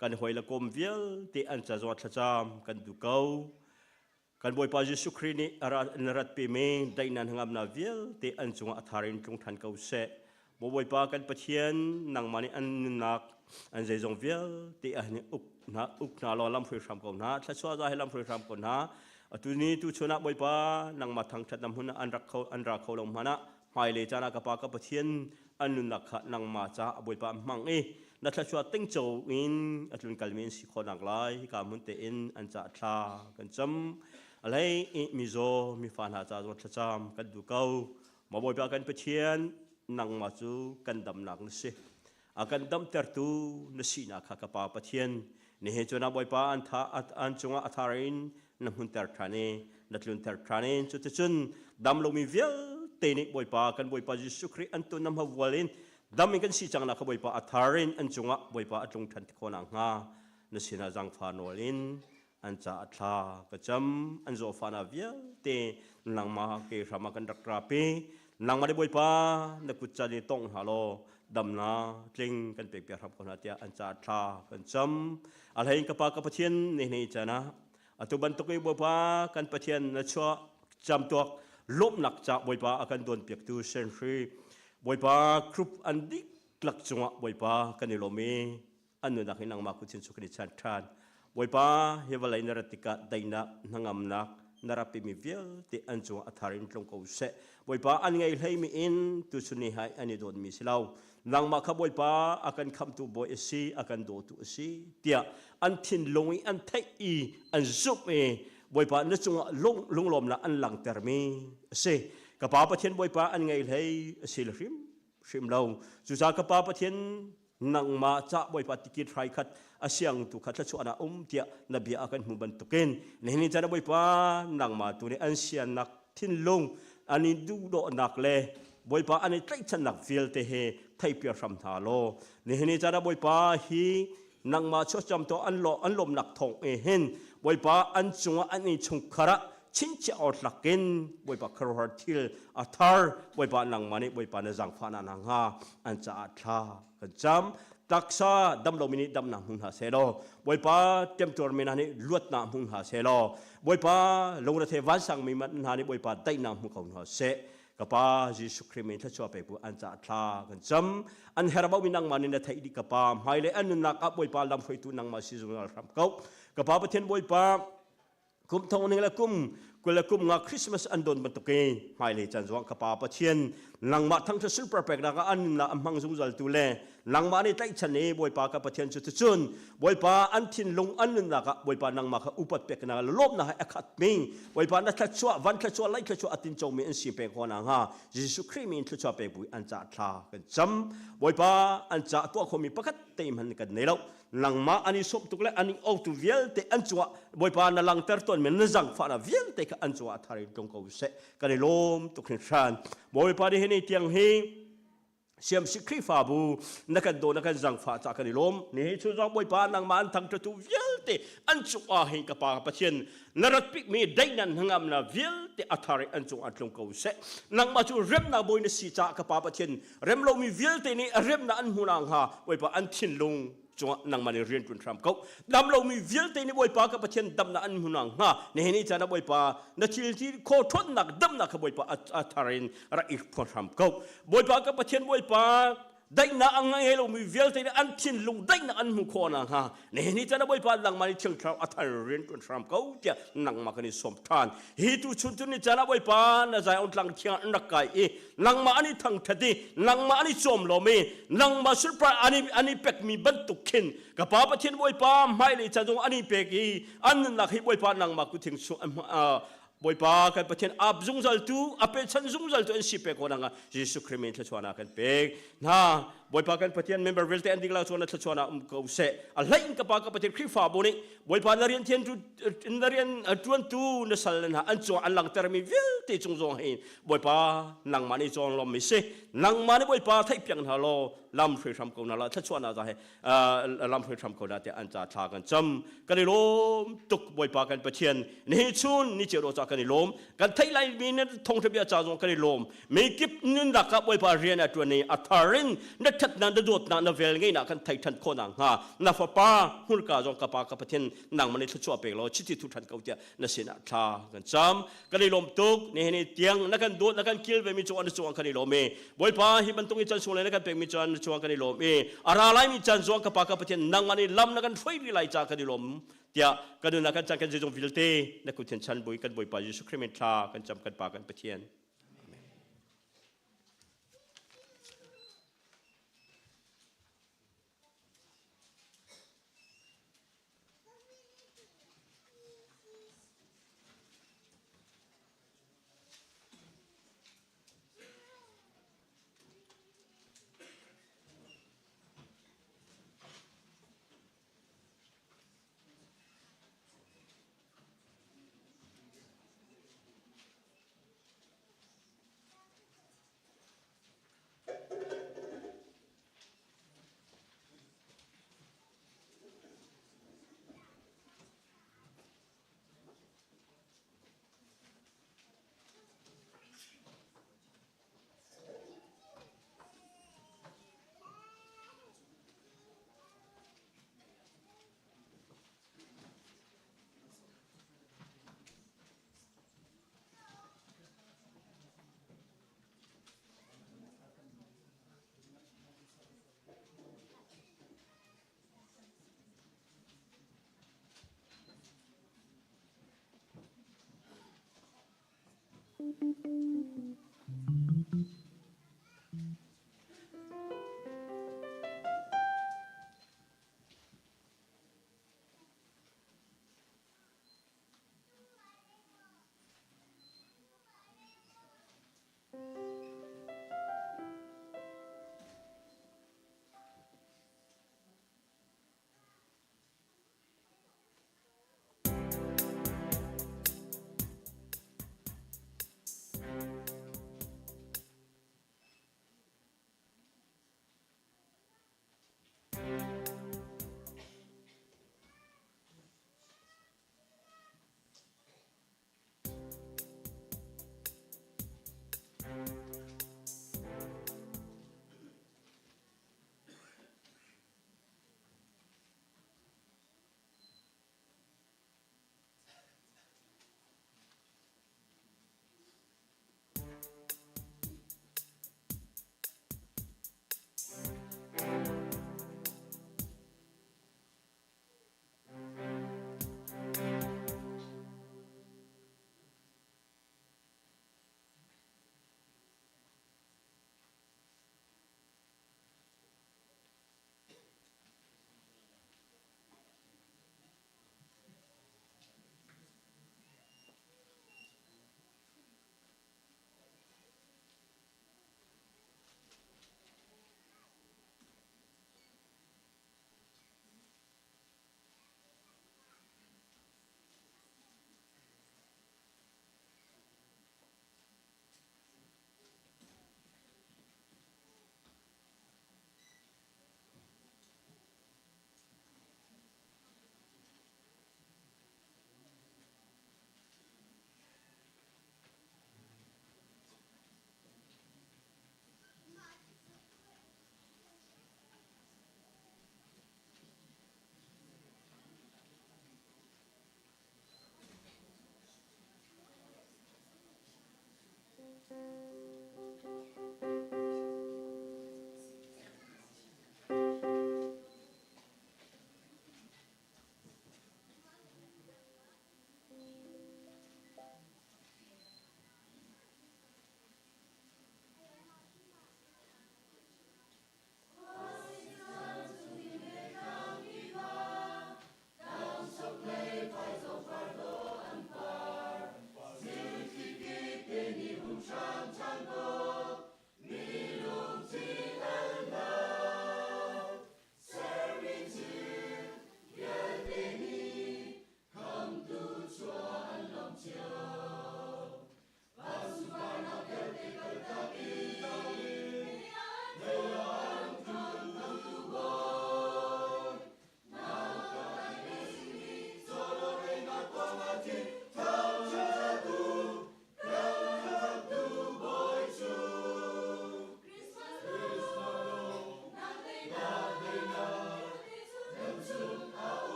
kan hawi le kom vialte an ca zong thlacam kan duh ko. Kan Bawipa Jesuh Khrih nih na rat pimi daihnak hnangamnak vialte an cungah a thar in tlung ṭhan ko seh. Bawipa kan Pathian nangmah nih an nunnak an zeizong vialte ah hin uk hna uk hna law lamhruai hram ko hna thluachuah za he lamhruai hram ko hna atu ni tu chun ah Bawipa nangmah thangṭhat na hmun ah an rak kho an ra kho lo hmanh ah hmailei caan ah ka pa ka Pathian an nunnak kha nangmah ca Bawipa hmang i na thluachuah tingco in a tlun kalmi an si khawh nak lai hika hmun tein an ca thla kan cam alei i mizaw mifa hna ca zong thlacam kan duh ko Ma Bawipa kan Pathian nangmah cu kan damnak na si. A kan damtertu na sinak kha ka Pa Pathian nihin cu na Bawipa an tha an cungah a thar in na hmunter ṭhan i na tlunter ṭhan i cuticun dam lomi vialte nih Bawipa kan Bawipa Jesuh Khrih an tun na hmavual in dam in kan si cang nak kha Bawipa a thar in an cungah Bawipa a tlung ṭhan khawh nakhnga na sinah zaangfah nawl in an caah thla ka cam an zawhfahnak vialte. Nangmah ke hram ah kan rak rapi. Nangmah le Bawipa na kut can i tong hna law damnak tling kan pek piak hram ko hna tiah an caah thla kan cam. A hlei in ka pa ka Pathian ni hni caan ah atu bantuk i Bawipa kan Pathian na chuah camtuak lawmhnak ca Bawipa a kan dawn piaktu senhri Bawipa group an diklak cungah Bawipa kan i lawm i an nunnak hi nangmah kut cu kan i chan ṭhan. Bawipa, hi vawlei na rat tikah daihnak, hnangamnak na rak pimi vialte an cungah a thar in tlung ko seh. Bawipa, an ngei hleimi in tuchun ni hai an i dawtmi si lo. Nangmah kha Bawipa a kan khamhtu Bawi a si, a kan dawtu a si, tiah an thinlung i an theih i an zumh i Bawipa na cungah lunglawmnak an langhtermi a si. Ka Pa Pathian Bawipa an ngei hlei a si le hrim hrim lo. Cucaah ka Pa Pathian nangmah ca Bawipa tikit hrai khat a siang tu kha thluachuah na um tiah na bia a kan hmu bantukin nihin ni caan Bawipa nangmah tu nih an siannak thinlung an i duhdawhnak le Bawipa an i tlaihchannak vialte he theihpiar hram hna law nihin ni caan Bawipa hi nangmah chuahcam to an lo an lawmnak thawng e hin Bawipa an cungah an i chungkhar ah chinchiah awr tlakin Bawipa khuaruahhar thil a thar Bawipa nangmah nih Bawipa na zaangfahnak na hnga an caah thla kan cam taksa dam lomi nih damnak hmu hna seh law Bawipa temtuarmi hna nih luatnak hmu hna seh law Bawipa lungrethei vansangmi hna nih Bawipa daihnak hmu ko hna seh ka pa Jesuh Khrih min thluachuah pe bu an caah thla kan cam an herhbaumi nangmah nih na theih dih ka pa hmailei an nunnak ah Bawipa lamhruaitu nangmah si zungzal hram ko ka pa Pathian Bawipa Kum thong ning le kum 20 le kum nga Christmas an don bantuk i hmailei caan zongah ka pa Pathian nangmah thangṭhat sunpar peknak ah an nunnak a hmang zungzal tu le nangmah nih tlaihchan i Bawipa ka Pathian cu tucun Bawipa an thinlung an nunnak ah Bawipa nangmah kha upat peknak le lawmhnak he a khatmi Bawipa na thluachuah van thluachuah lei thluachuah a tincomi an si peng khawh nakhnga Jesuh Khrih min thluachuah pek bu an cah thla kan cam Bawipa an cah tuah khomi pakhat te hmanh kan nei lo nangmah an i sawm tuk le an i otu vialte an cungah Bawipa na langter tawn men na zangfahnak vialte kha an cungah thar in tlung ko seh kan i lawm tuk hringhran Bawipa nih hi tiang hi siamsi Khrihfabu na kan daw na kan zangfah ca kan i lawm ni hi chun zong Bawipa nangmah an thangṭatu vialte an cungah hin ka pa Pathian na rat pikmi daihnak hnangamnak vialte a thar in an cungah tlung ko seh nangmah cu remnak bawi na si caah ka pa Pathian rem lomi vialte nih remnak an hmuh nakhnga Bawipa an thinlung cungah nangmah nih rian ṭuan hram ko dam lomi vialte nih Bawipa ka Pathian damnak an hmuh nakhnga nihin ni caan ah Bawipa na thil ti khaw ṭhawnnak damnak kha Bawipa a thar in rak i phuan hram ko Bawipa ka Pathian Bawipa daihnak a ngei lomi vialte nih an thinlung daihnak an hmuh khawh nakhnga nihin ni caan ah Bawipa nangmah nih Thiang Thlarau a thar rian ṭuan hram ko tiah nangmah kan i sawm ṭhan hi tu chun cu ni caan ah Bawipa na Zion tlang thiang an rak kai i nangmah an i thangṭhat i nangmah an i cawm lawm i nangmah sulpar an i pekmi bantuk khin ka pa Pathian Bawipa hmailei ca zong an i pek i an nunnak hi Bawipa nangmah kuthing chung Bawipa kan Pathian ap zungzal tu a pechan zungzal tu an si pek ko nanga Jesuh Khrih min thluachuahnak kan pek hna Bawipa kan Pathian member vialte an dikla chuan na thluachuahnak um ko seh a hlei in ka pa ka Pathian Khrihfabu nih Bawipa na rian thian tu na rian tuantu na sal hna an cung an langtermi vialte cung zong hin Bawipa nangmah nih cawn lawmmi si nangmah nih Bawipa theih piak hna law lam hruai hram ko hna la thluachuahnak za he lam hruai hram ko hna tiah an ca thla kan cam kan i lawm tuk Bawipa kan Pathian nihin chun ni cio ca kan i lawm kan theih lai mi na thawngtha bia ca zong kan i lawm mi kip nunnak ah Bawipa rian a tuan i a thar in na thatnak na dawtnak na vel ngeihnak kan thei than khawh nakhnga na fapa hmurka zong ka pa ka Pathian nangmah nih thluachuah pek law chiti thu than ko tiah na sinah thla kan cam kan i lawm tuk nihin ni tiang na kan dawt na kan kil ve mi cung na cungah kan i lawm i Bawipa hi bantuk in chan sung le na kan pek mi cun na cungah kan i lawm i a ra lai mi chan zong ka pa ka Pathian nangmah nih lam na kan hruai rih lai ca kan i lawm tiah kan nunnak kan chan kan zeizong vialte na kut hin chan bui kan Bawipa Jesuh Khrih min thla kan cam kan pa kan Pathian Amen.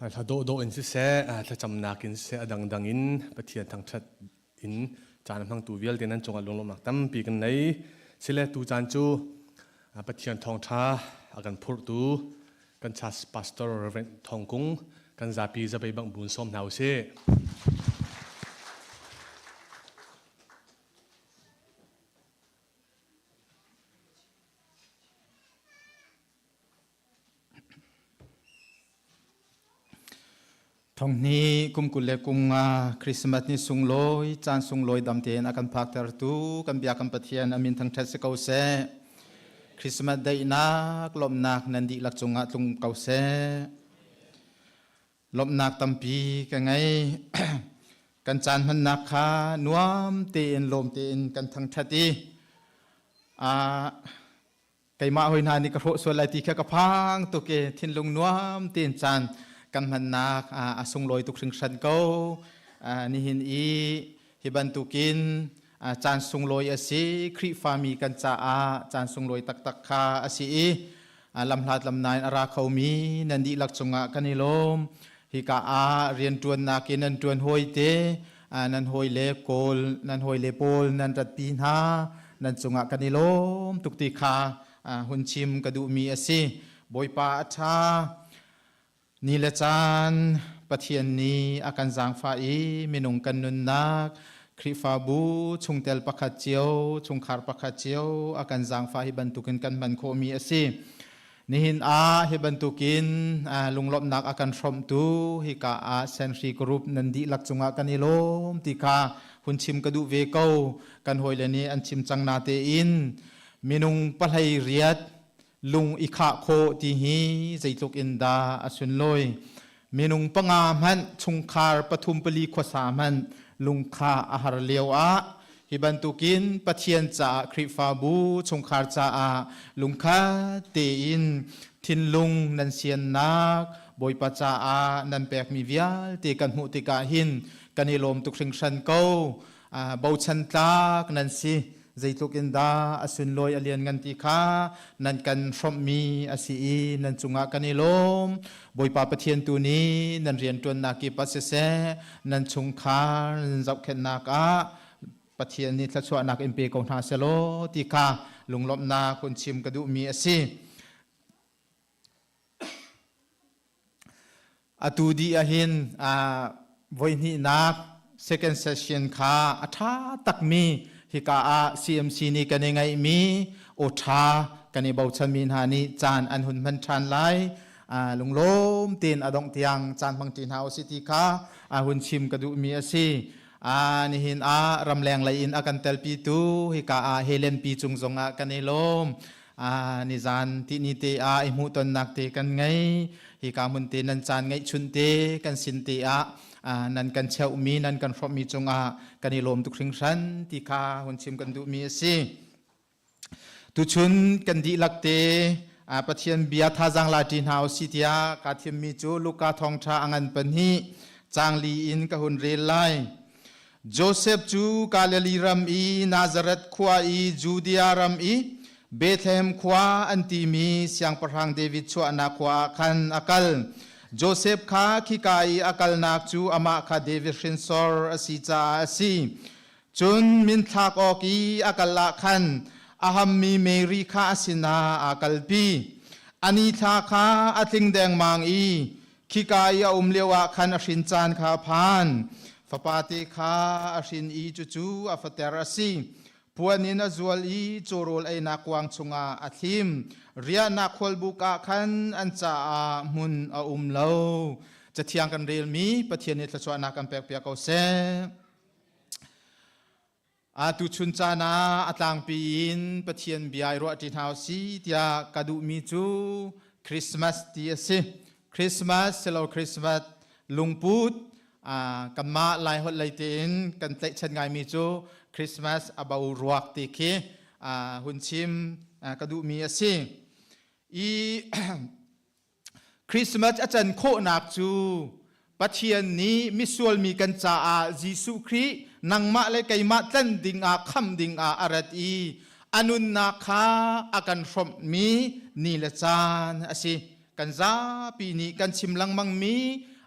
Hla dawhdawh in siseh, thlacamnak in siseh, a dangdang in Pathian thangṭhat in caan a hmangtu vialte nan cungah lunglawmhnak tampi kan nei. Sile tu caan cu Pathian thawngṭha a kan phurhtu kan church pastor Reverend Thawng Kung kan zapi zabei bang buun sawm hna usih. Thonghni kum 20 le kum nga Christmas ni sunglawi caan sunglawi dam tein a kan phaktertu kan bia kan Pathian a min thangṭhat si ko seh. Christmas daihnak lawmhnak nan dihlak cungah tlung ko seh. Lawmhnak tampi ka ngei. kan caan hmannak kha nuam tein lawm tein kan thangṭhat i keimah hoi hna nih ka hrawh sual lai ti kha ka phang tuk i thinlung nuam tein caan kan hmannak a sunglawi tuk hringhran ko. Nihin i hi bantukin caan sunglawi a si. Khrihfami kan caah caan sunglawi taktak kha a si i lamhlat lamnai a ra khomi nan dihlak cungah kan i lawm. Hika ah rianṭuannak in nan ṭuan hawi te, nan hawi le kawl, nan hawi le pawl nan ratpi hna, nan cungah kan i lawm tuk ti kha hun chim ka duhmi a si. Bawipa a ṭha. Ni le caan Pathian nih a kan zaangfah i minung kan nunnak Khrihfabu chungtel pakhat cio, chungkhar pakhat cio a kan zaangfah hi bantukin kan hman khawhmi a si. Nihin ah hi bantukin lunglawmhnak a kan hrawmhtu hika ah Senhri Group nan dihlak cungah kan i lawm ti kha hun chim ka duh ve ko. Kan hawile nih an chim cang na tein minung 18 lung i khah khawh ti hi zeitluk in dah a sunlawi. Minung panga hmanh chungkhar pathum pali khuasa hmanh lungkha a har lio ah hi bantukin Pathian caah Khrihfabu chungkhar caah lungkhat tein thinlung nan siannak Bawipa caah nan pekmi vialte kan hmuh tikah hin kan i lawm tuk hringhran ko. Bochan tlak nan si. Zeitluk in dah a sunlawi a lianngan ti kha nan kan hrawmhmi a si i nan cungah kan i lawm. Bawipa Pathian tu nih nan rianṭuannak kip ah siseh, nan chungkhar nan zohkhenhnak ah Pathian nih thluachuahnak in pe ko hna selaw ti kha lunglawmhnak hun chim ka duhmi a si. Atu dih ahhin voihnihnak second session kha a ṭha takmi hika ah CMC nih kan i ngeihmi aw ṭha kan i bochanmi hna nih caan an hun hman ṭhan lai. Lunglawm tein a dongh tiang caan hmang ṭi hna usih ti kha hun chim ka duhmi a si. Nihin ah ramleng lei in a kan telpitu hika ah Helen pi cung zongah kan i lawm. Nizan tihni te ah i hmuhtonnak te kan ngei. Hika hmun te nan caan ngeihchun te kan sin te ah nan kan cheuhmi nan kan hrawmhmi cungah kan i lawm tuk hringhran ti kha hun chim kan duhmi a si. Tuchun kan dihlak te Pathian bia thazaang la ṭi hna usih tiah kaa thimmi cu Luka thawngṭha a ngan pahnih caang li in ka hun rel lai. Josef cu Galilee ram i Nazareth khua i Judea ram i Bethlehem khua an timi Siangpahrang David chuahnak khua ah khan a kal. Josef kha khika i a kalnak cu amah kha David hrinsor a si caah a si. Cun minthlak awk i a kal ah khan a hammi Mary kha a sinah aa kalpi. A nithla kha a tling dengmang i Khika i a um lioah khan a hrin caan kha a phan. Fapate kha a hrin i cucu a fater a si. Puan in a zual i cawrawl einak kuang chungah a thlim. Riahnak khualbuk ah khan an caah hmun a um lo. Cathiang kan relmi Pathian nih thluachuahnak kan pekpiak ko seh. Tuchun caan ah a tlangpi in Pathian bia i ruahṭi hna u si tiah ka duhmi cu Christmas ti a si. Christmas silo Christmas lungput kanmah Laiholh lei tein kan tlaihchan ngaimi cu Christmas a bo ruak ti khi hun chim ka duhmi a si. I Christmas a can khawhnak cu Pathian nih misual mi kan caah Jesuh Khrih nangmah le keimah tlanh dingah kham dingah a rat i a nunnak kha a kan hrawmhmi ni le caan a si. Kan zapi nih kan chim lengmangmi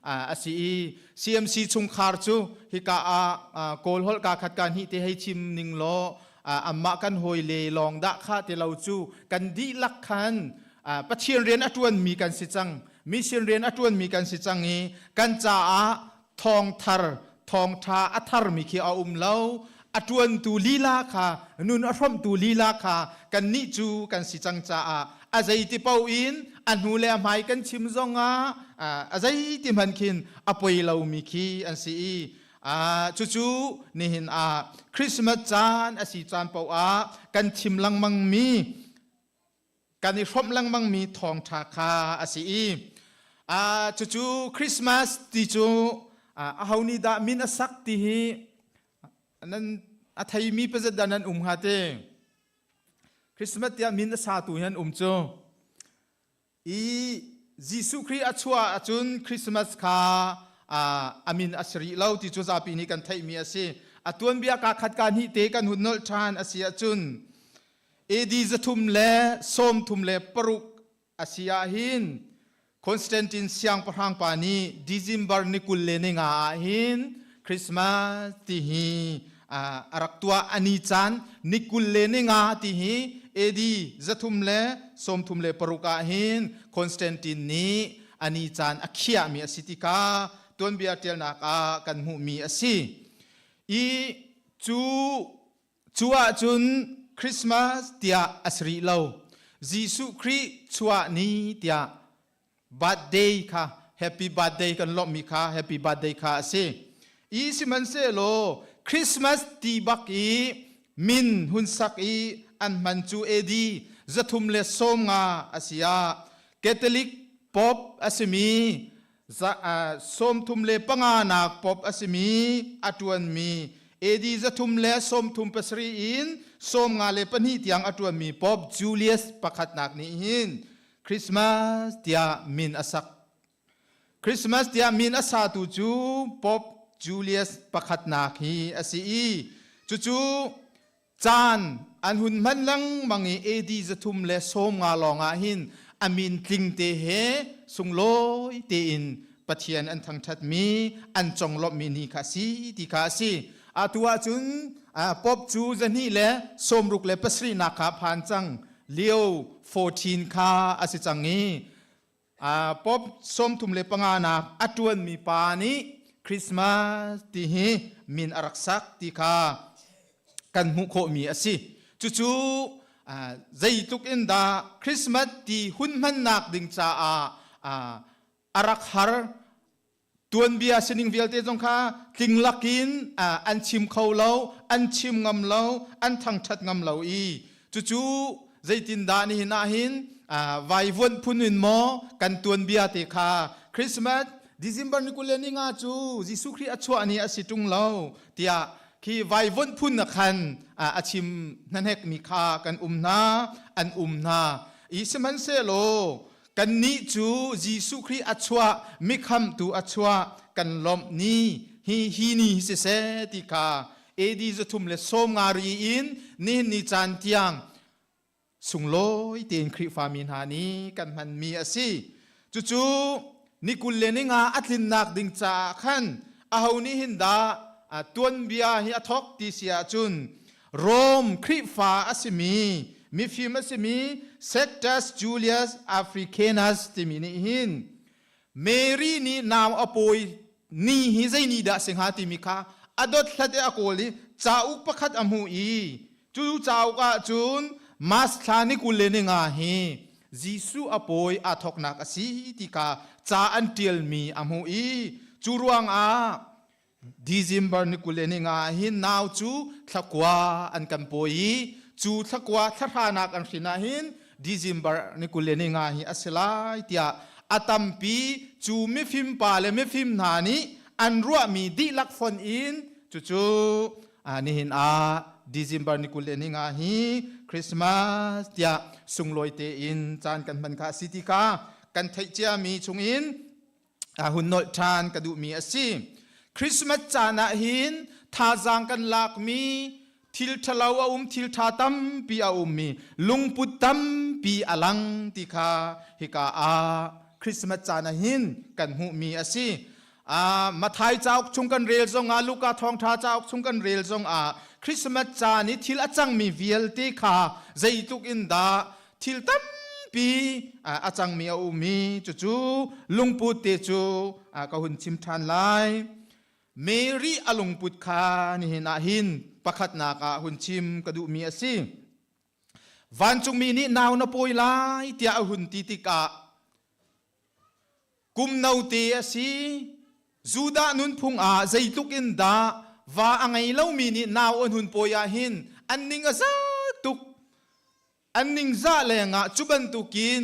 A si i CMC chungkhar cu hika ah Kawl holh ka khat ka hnih te hei chim ning law amah kan hawi le lawng dah kha ti lo cu kan dihlak khan Pathian rian a ṭuanmi kan si cang. Mission rian a ṭuanmi kan si cang i kan caah thawngthar thawngṭha a tharmi khi a um lo. A ṭuantu lila kha nun a hrawmhtu lila kha kannih cu kan si cang caah a zeiti paoh in a hnu le a hmai kan chim zongah a zeiti hmanh khin a poi lomi khi an si i cucu nihin ah Christmas caan a si caan paoh ah kan chim lengmangmi kan i hrawmh lengmangmi thawngṭha kha a si i cucu Christmas ti cu aho nih dah min a sak ti hi nan a theimi pazat dah nan um hnga te? Christmas tiah min a satu hi an um cu. I Jesuh Khrih a chuah ahcun Christmas kha a min a si rih lo ti cu zapi nih kan theihmi a si. A tuanbia ka khat ka hnih te kan hun nolh ṭhan a si ahcun AD 336 a si ahhin Constantine siangpahrang pa nih December ni 25 ah hin Christmas ti hi a rak tuah. A ni caan ni 25 ti hi AD 336 ah hin Constantine nih a ni caan a khiahmi a si tikah tuanbia ṭialnak ah kan hmuhmi a si. I cu Cu ahcun Christmas tiah a si rih lo. Jesuh Khrih chuah ni tiah birthday kha happy birthday kan lawmhmi kha happy birthday kha a si. I sihmanhsehlaw Christmas ti bak i min hun sak i an hman cu AD 350 a si ah Catholic Pope a simi 35 nak Pope a simi a ṭuanmi AD 337 in 52 tiang a ṭuanmi Pope Julius pakhatnak nih hin Christmas tiah min a sak. Christmas tiah min a satu cu Pope Julius pakhatnak hi a si i cucu caan an hun hman lengmang i AD 350 lawng ah hin a min tling te he sunglawi tein Pathian an thangṭhatmi an conglawmhmi ni kha si ti kha a si. Atu ahcun Pope cu 267 nak kha phan cang. Leo 14 kha a si cang i Pope 35 nak a ṭuanmi pa nih Christmas ti hi min a rak sak ti kha kan hmuh khawhmi a si. Cucu zeitluk in dah Christmas ti hun hmannak ding caah a rak har. Tuanbia sining vialte zong kha tling lakin an chim kho lo, an chim ngam lo, an thangṭhat ngam lo i cucu zeitindah nihin ah hin vaivuanh phun in maw kan tuanbia te kha Christmas December ni 25 cu Jesuh Khrih a chuah ni a si ṭung lo tiah khi vaivuanh phun na khan a chim hnahnekmi kha kan um hna an um hna i sihmanhsehlaw Kannih cu Jesuh Khrih a chuah, mikhamtu a chuah kan lawmh ni hi hi ni hi siseh ti kha AD 350 ri in nihin ni caan tiang sunglawi tein Khrihfami hna nih kan hmanmi a si. Cucu ni 25 a tlinnak ding caah khan aho nih hin dah tuanbia hi a thawk ti si ahcun Rome Khrihfa a simi mifim a simi Sextus Julius Africanus timi nih hin Mary nih nau a pawi ni hi zei ni dah si hnga timi kha a dothlat i a kawl i cauk pakhat a hmuh i cu cauk ah cun Mas thla ni 25 hi Jesuh a pawi aa thawknak a si ti kha ca an ṭialmi a hmuh i cu ruangah December ni 25 hin nau cu thlakua an kan pawi i cu thlakua thlahranak an hrin ah hin December ni 25 hi a si lai tiah a tampi cu mifim pa le mifim hna nih an ruahmi dihlak fon in cucu nihin ah December ni 25 hi Christmas tiah sunglawi tein caan kan hman kha a si ti kha kan theih ciami chungin hun nolh ṭhan ka duhmi a si. Christmas caan ah hin thazaang kan lakmi thil ṭhalo a um, thil ṭha tampi a ummi, lungput tampi a lang ti kha hika ah Christmas caan ah hin kan hmuhmi a si. Mathai cauk chung kan rel zongah Luka thawngṭha cauk chung kan rel zongah Christmas caan i thil a cangmi vialte kha zeitluk in dah thil tampi a cangmi a um i cucu lungput te cu ka hun chim ṭhan lai. Mary a lungput kha nihin ah hin pakhatnak ah hun chim ka duhmi a si. Vancungmi nih nau na pawi lai tiah a hun ti tikah kum note a si. Judah nunphung ah zeitluk in dah va a ngei lomi nih nau an hun pawi ah hin an ning a za tuk. An ningzah lengah cu bantukin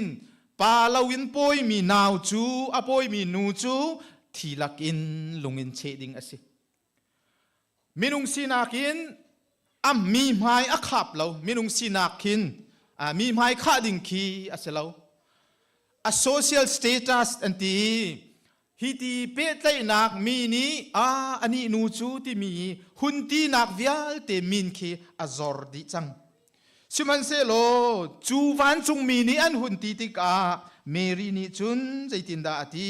pa loin pawimi nau cu a pawimi nu cu thi lakin lung in cheh ding a si. Minung sinak in a mi hmai a khap lo. Minung sinak khin mi hmai khah ding khi a si lo. A social status an ti hi ti pehtlaihnak mi nih a anih nu cu timi hun tinak vialte min khi a zor dih cang. Sihmanhsehlaw cu vancungmi nih an hun ti tikah Mary nih cun zeitindah a ti?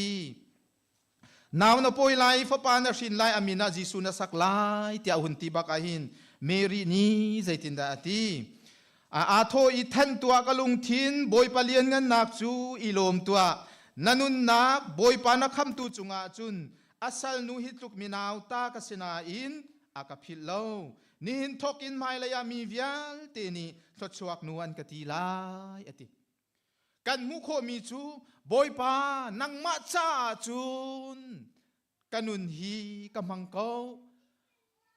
Nau na pawi lai, fapa na hrin lai, a min ah Jesuh na sak lai tiah hun ti bak ahhin Mary nih zeitindah a ti? Aa thawh i than tuah ka lungthin, Bawipa lianngannak cu i lawm tuah. Na nunnak Bawipa na khamtu cungah cun a salnu hi tluk minau ta ka si nain a ka philh lo. Nihin thawk in hmailei ah mi vialte nih thluachuak nu an ka ti lai, a ti. Kan hmuh khawhmi cu Bawipa nangmah caah cun ka nun hi ka hmang ko.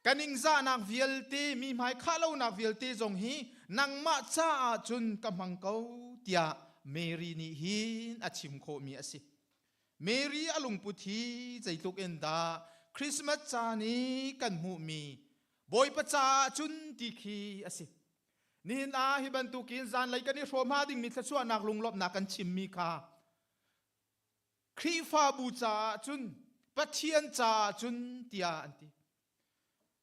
Ka ningzahnak vialte, mi hmai khah lonak vialte zong hi nangmah caah cun ka hmang ko tiah Mary nih hin a chim khawhmi a si. Mary a lungput hi zeitluk in dah Christmas caan i kan hmuhmi Bawipa caah cun ti khi a si. Nihin ah hi bantukin zanlei kan i hrawm hnga dingmi thluachuahnak lunglawmhnak kan chimmi kha Khrihfabu caah cun Pathian caah cun tiah an ti.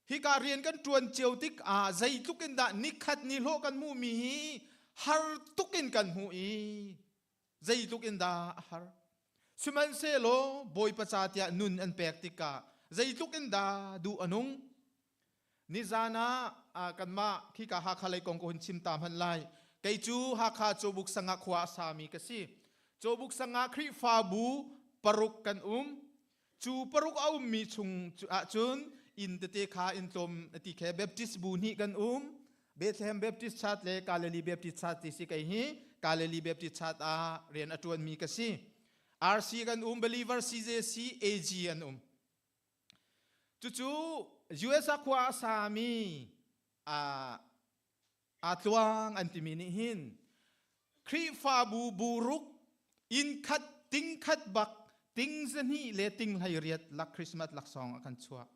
Hika rian kan ṭuan cio tik ah zeitluk in dah nikhat ni hlawh kan hmuhmi hi har tuk in kan hmuh i zeitluk in dah a har. Sihmanhsehlaw Bawipa ca tiah nun an pek tikah zeitluk in dah duh a nung. Nizan ah kanmah khika Hakha lei kong ka hun chim ta hmanh lai. Kei cu Hakha Cawbuk sangah khua a sami ka si. Cawbuk sangah Khrihfabu paruk kan um. Cu paruk a ummi chung ahcun inn tete kha inn tlawm ti khe Baptist bu hnih kan um. Bethlehem Baptist Church le Galilee Baptist Church ti si kei hi Galilee Baptist Church ah rian a ṭuanmi ka si. RC kan um, Believer CJC, AG an um. Cucu US ah khua a sami aa tluang an timi nih hin Khrihfabu buruk inn khat ting khat bak ting zahnih le ting hlei riat lak Christmas laksawng a kan chuah.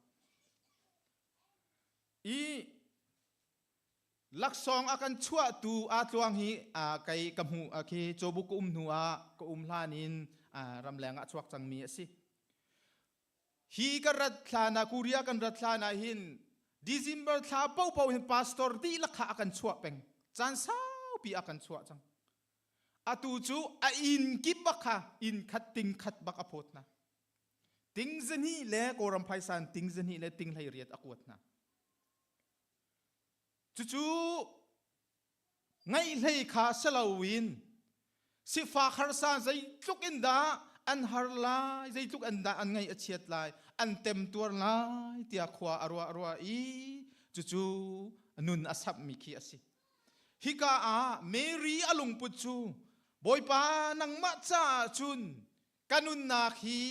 I laksawng a kan chuahtu aa tluang hi kei ka hmuh khi cawbuk ka um hnu ah ka um hlan in ramleng ah chuak cangmi a si. Hi ka rat hlan ah Korea kan rat hlan ah hin December thla popo hin pastor dihlak kha a kan chuah peng. Caan saupi a kan chuah cang. Atu cu a inn kip bak kha inn khat ting khat bak a phawt hna. Ting zahnih le Kawlram phaisa in ting zahnih le ting hlei riat a kuat hna. Cucu Ngaihhlei kha si loin sifak harsa zeitluk in dah an har lai, zeitluk in dah an ngaih a chiat lai, an temtuar lai tiah khua a ruah ruah i cucu nun a samhmi khi a si. Hika ah Mary a lungput cu Bawipa nangmah caah cun ka nunnak hi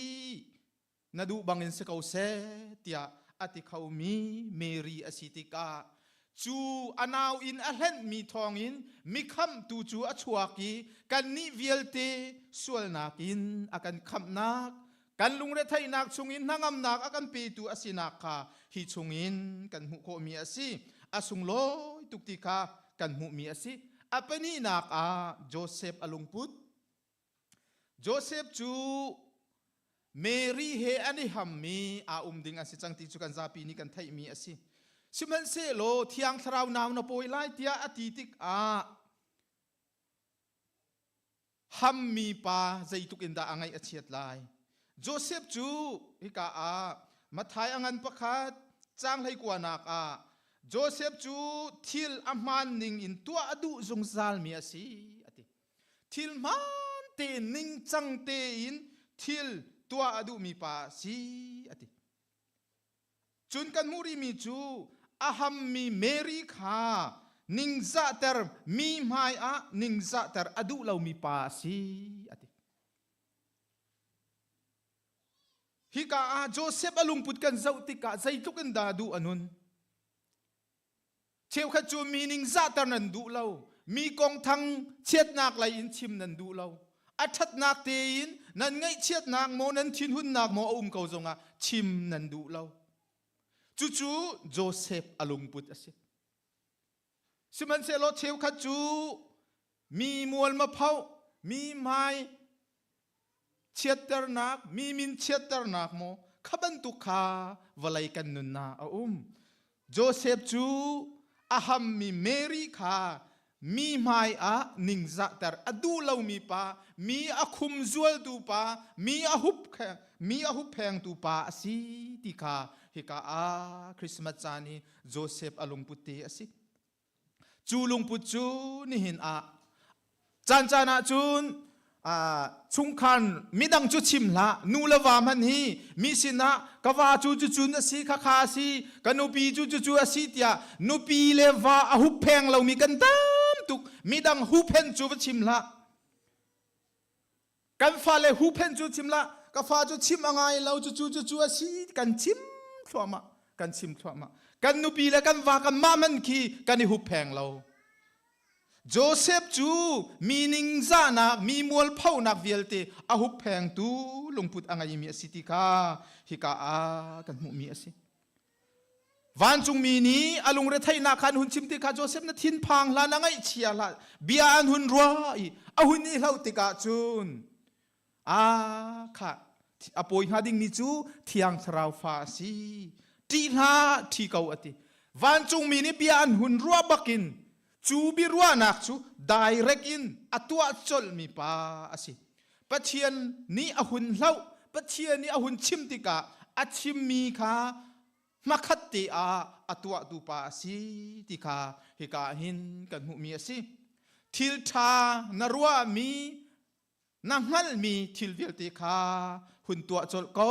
na duh bangin si ko seh tiah a ti khomi Mary a si tikah cu a nau in a hlenhmi thawngin mikhamhtu cu a chuak i kannih vialte sualnak in a kan khamhnak kan lungretheihnak chungin hnangamnak a kan petu a sinak kha hi chungin kan hmuh khawhmi a si a sunglawi tuk ti kha kan hmuhmi a si a pahnihnak ah Joseph a lungput Joseph cu Mary he an i hammi aa um ding an si cang ti cu kan zapi nih kan theihmi a si. Sihmanhsehlaw Thiang Thlarau nau na pawi lai tiah a ti tikah hammi pa zeitluk in dah a ngaih a chiat lai. Joseph cu hika ah Matthai a ngan pakhat caang hleikuanak ah Joseph cu thil a hmaan ning in tuah a duh zungzalmi a si a ti. Thil hmaan tein ningcang tein thil tuah a duhmi pa a si a ti. Cun kan hmuh rihmi cu a hammi Mary kha ningzahter mi hmai ah ningzahter a duh lomi pa a si a ti. Hika ah Joseph a lungput kan zoh tikah zeitluk in dah duh a nun. Cheukhat cu mi ningzahter nan duh lo, mi kong thang chiatnak lei in chim nan duh lo. A ṭhatnak tein nan ngaihchiatnak maw nan thinhunnak maw a um ko zongah chim nan duh lo. Cucu Joseph a lungput a si. Sihmanhsehlaw cheukhat cu mi mual ma phoh, mi hmai chiatternak, mi min chiatternak maw kha bantuk kha vawlei kan nunnak a um. Joseph cu a hammi Mary kha mi hmai ah ningzahter a duh lomi pa, mi a khumzualtu pa, mi a hup mi a hupphengtu pa a si ti kha hika ah Christmas caan hi Joseph a lungput te a si. Cu lungput cu nihin ah caancaan ah cun chungkhar midang cu chim hlah nu le va hmanh hi mi sinah ka va cu cucun a si khakha a si ka nupi cu cucu a si tiah nupi le va a huppheng lomi kan tam tuk midang huhphenh cu va chim hlah Kan fale huhphenh cu chim lah, ka fa cu chim a ngai lo cucu cucu a si kan chim thluahmah kan chim thluahmah. Kan nupi le kan va kan mah man khi kan i huppheng lo. Joseph cu mi ningzahnak, mi mualphonak vialte a hupphengtu lungput a ngeimi a si ti kha hika ah kan hmuhmi a si. Vancungmi nih a lungretheihnak kha an hun chim tikah Joseph na thinphang hlah na ngaihchia hlah bia an hun ruah i a hun i hlauh tikah cun a kha a pawi hnga dingmi cu thiang thlarau fa a si ṭih hlah ṭhi ko a ti vancungmi nih bia an hun ruah bakin cu biaruahnak cu direct in a tuah colhmi pa a si Pathian nih a hun hlauh Pathian nih a hun chim tikah a chimmi kha hmakhat te ah a tuahtu pa a si ti kha hika ah hin kan hmuhmi a si. Thil ṭha na ruahmi na hngalhmi thil vialte kha hun tuah colh ko.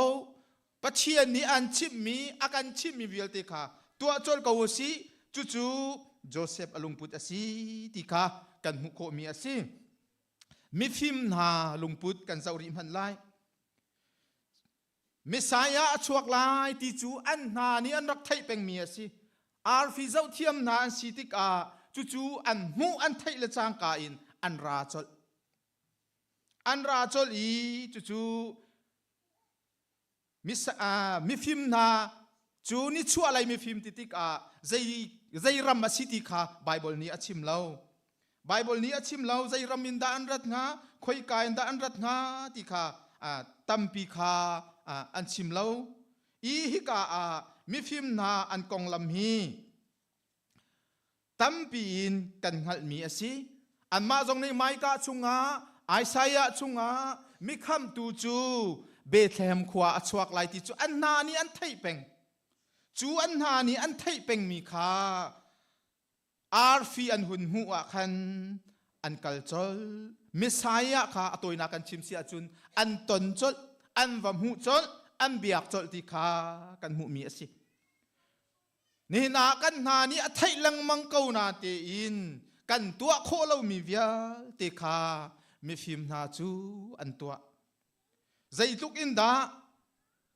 Pathian nih an chimhmi a kan chimhmi vialte kha tuah colh ko u sih. Cucu Joseph a lungput a si ti kha kan hmuh khawhmi a si. Mifim hna lungput kan zoh rih hmanh lai. Messiah a chuak lai ti cu an hna nih an rak theih pengmi a si. Arfi zohthiam hna an si tikah cucu an hmuh an theih le cangka in an ra colh. An ra colh i cucu mifim hna cu nichuahlei mifim ti tikah zei zei ram a si ti kha Baibal nih a chim lo. Baibal nih a chim lo zei ram in dah an rat hnga, khoika in dah an rat hnga ti kha tampi kha an chim lo. I hika ah mifim hna an konglam hi tampi in kan hngalhmi a si. Anmah zong nih Micah chungah, Isaiah chungah mikhamhtu cu Bethlehem khua a chuak lai ti cu an hna nih an theih peng. Cu an hna nih an theih pengmi kha arfi an hun hmuh ah khan an kal colh. Messiah kha a tawinak kan chim si ahcun an ton colh, an va hmuh colh, an biak colh ti kha kan hmuhmi a si. Nihin ah kan hna nih a theih lengmang ko na tein kan tuah khawh lomi vialte kha mifim hna cu an tuah. Zeitluk in dah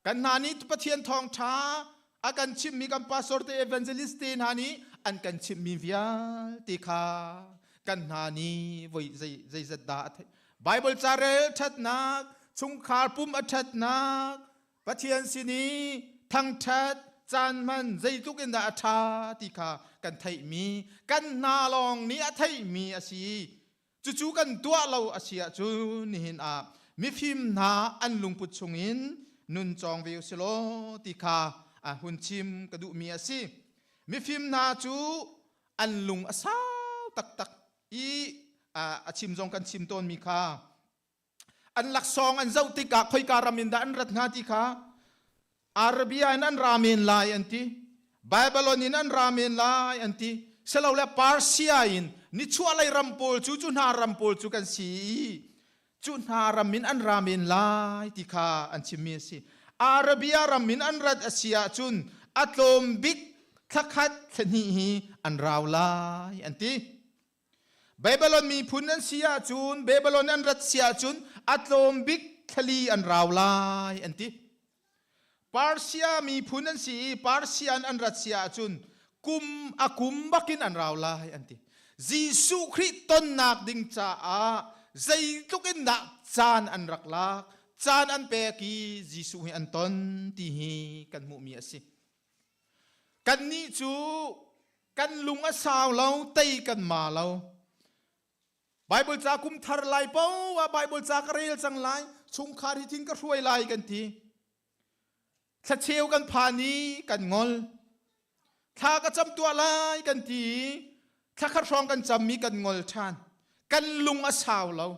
kan hna nih Pathian thawngṭha a kan chimhmi kan pastor te evangelist te hna nih an kan chimhmi vialte kha kan hna nih voi zei zeizat dah a theih. Bible ca rel ṭhatnak, chungkhar pum a ṭhatnak, Pathian sin i thangṭhat caan hman zeitluk in dah a ṭha ti kha kan theihmi kan hna lawng nih a theihmi a si. Cucu kan tuah lo a si ahcun nihin ah mifim hna an lungput chungin nun cawng ve u si law ti kha a hun chim ka duhmi a si. Mifim hna cu an lung a sau taktak i a chim zong kan chim tawnmi kha. An laksawng an zoh tikah khoika ram in dah an rat hnga ti kha Arabia in an ra men lai an ti. Babylon in an ra men lai an ti. Silole Persia in nichuahlei ram pawl cu cu hna ram pawl cu kan si i cu hna ram in an ra men lai ti kha an chimmi a si. Arabia ram in an rat a si ahcun a tlawm bik thlakhat thlahnih hi an rau lai an ti. Babylon miphun an si ahcun Babylon an rat si ahcun a tlawm bik thlali an rau lai an ti. Persia miphun an si i Persia an rat si ahcun kum a kum bakin an rau lai an ti. Jesuh Khrih tonnak ding caah zeitluk in dah caan an rak lak, caan an pek i Jesuh hi an ton ti hi kan hmuhmi a si. Kannih cu kan lung a sau lo, tei kan ma lo. Bible ca kum thar lai po ah Bible ca ka rel cang lai, chungkhar hi thin ka hruai lai kan ti. Thlacheu kan phan i kan ngol. Thla ka cam tuah lai kan ti i thla khat hrawng kan cammi kan ngol ṭhan. Kan lung a sau lo.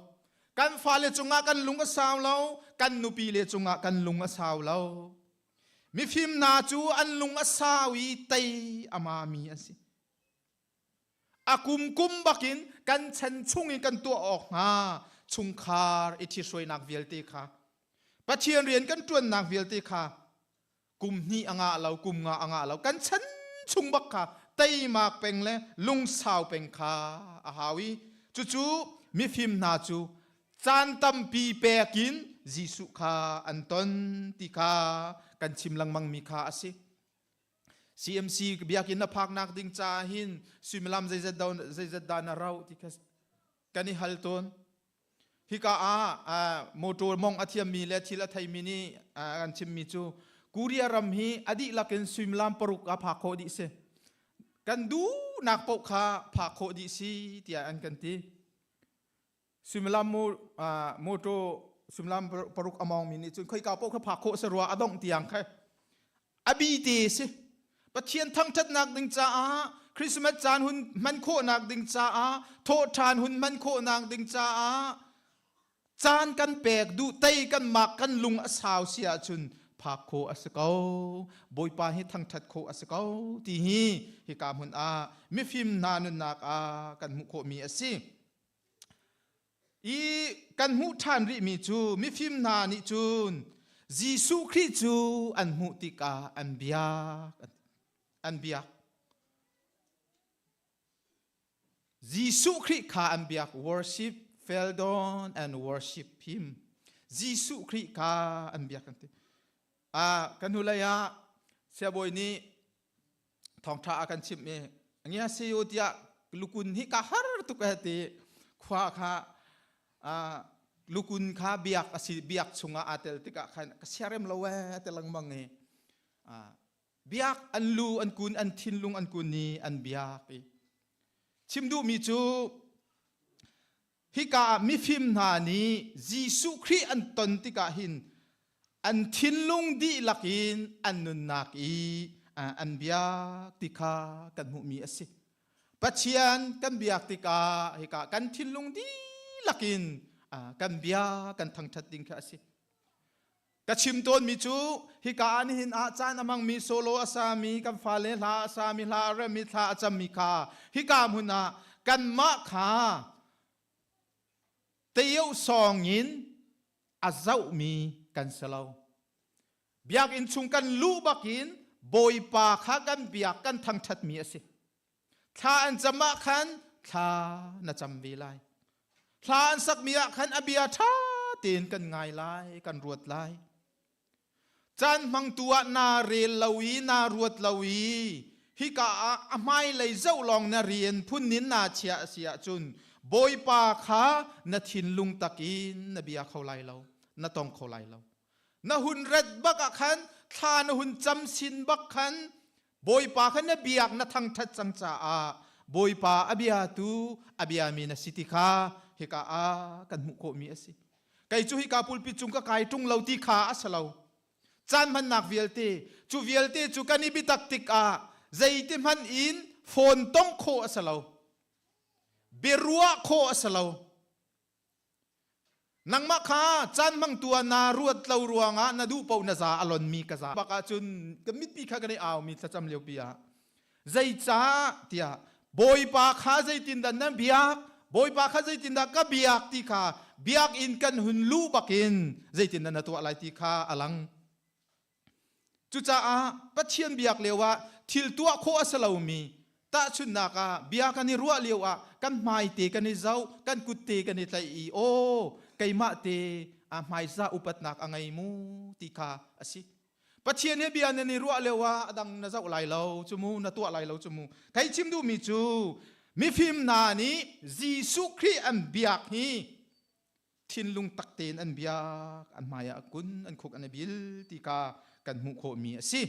Kan fale cungah kan lung a sau lo, kan nupi le cungah kan lung a sau lo. Mifim hna cu an lung a sau i tei a mami an si. A kum kum bakin kan chan chung in kan tuah awk hnga chungkhar i ṭhithruainak vialte kha Pathian rian kan ṭuannak vialte kha kum hnih a ngah lo kum nga a ngah lo kan chan chung bak kha teimak peng le lungsau peng kha a hau i cucu mifim hna cu caan tampi pek in Jesuh kha an ton ti kha kan chim lengmangmi kha a si. CMC biakinn na phaknak ding caah hin suimilam zeizat zeizat dah na rauh ti kha kan i hal tawn. Hika ah motor mong a thiammi le thil a theimi nih kan chimmi cu Korea ram hi a dihlak in suimilam paruk ah phak khawh dih si. Kan duhnak paoh kha phak khawh dih si tiah an kan ti. Suimilam motor suimilam paruk a mawngmi nih cun khoika paoh kha phak khawh si rua a dongh tiang kha a bi te si. Pathian thangṭhatnak ding caah Christmas caan hun hman khawhnak ding caah thawhṭhan hun hman khawhnak ding caah caan kan pek duh tei kan mak kan lung a sau si ahcun phak khawh a si ko. Bawipa hi thangṭhat khawh a si ko ti hi hika hmun ah mifim hna nunnak ah kan hmuh khawhmi a si. I kan hmuh ṭhan rihmi cu mifim hna nih cun Jesuh Khrih cu an hmuh tikah an biak. An biak. Jesuh Khrih kha an biak. Worship, fell down and worship him. Jesuh Khrih kha an biak an ti. Ah, kan hnulei ah siabawi nih thawngṭha a kan chimh i ngia siyo tiah lukun hi ka har tuk eh ti khua kha lukun kha biak a si biak chungah aa tel tikah khan ka siarem lo eh ti lengmang i biak an lu an kun an thinlung an kun i an biak i chim duhmi cu Hika ah mifim hna nih Jesuh Khrih an ton tikah hin an thinlung dihlak in an nunnak i an biak ti kha kan hmuhmi a si. Pathian kan biak tikah hika kan thinlung dihlak in kan bia kan thangṭhat ding kha a si. Ka chim tawnmi cu hika ah nihin ah caan a hmangmi solo a sami kan fale hla a sami hla a remmi thla a cammi kha hika hmun ah kanmah kha teo sawng in a zohmi kan si lo. Biakinn chung kan luh bakin Bawipa kha kan biak kan thangṭhatmi a si. Thla an cam ah khan thla na cam ve lai. Thla an sakmi ah khan a bia ṭha tein kan ngai lai, kan ruat lai. Caan hmangtu ah naa rel lo i naa ruat lo i hika ah a hmailei zoh lawng na rian phun in naa chiah a si ahcun Bawipa kha na thinlung takin na bia kho lai lo, na tong kho lai lo. Na hun ret bak ah khan thla na hun cam sin bak khan Bawipa kha na biak na thangṭhat cang caah Bawipa a biatu a biami na si ti kha hika ah kan hmuh khawhmi a si. Kei cu hika pulpit cung ka kai ṭung lo ti kha a si lo. Caan hmannak vialte, cu vialte cu kan i biatak tikah zeiti hmanh in phone tong khawh a si lo. Biaruah khawh a si lo. Nangmah kha caan hmangtu ah naa ruat lo ruangah na duh paoh na za a lonmi ka za bak ahcun ka mitpi kha kan i aumi thlacam liopi ah zeicah tiah Bawipa kha zeitindah nan biak Bawipa kha zeitindah ka biak ti kha biakinn kan hun luh bakin zeitindah na tuah lai ti kha a lang. Cucaah Pathian biak lioah thil tuah khawh a si lomi tahchunhnak ah bia kan i ruah lioah kan hmai te kan i zoh, kan kut te kan i tlaih i aw keimah te a hmaizah upatnak a ngei mu ti kha a si. Pathian he bia nan i ruah lioah a dang na zoh lai lo cu mu, na tuah lai lo cu mu. Kei chim duhmi cu mifim hna nih Jesuh Khrih an biak hi thinlung tak tein an biak an hmai ah kun an khuk an i bil ti kha kan hmuh khawhmi a si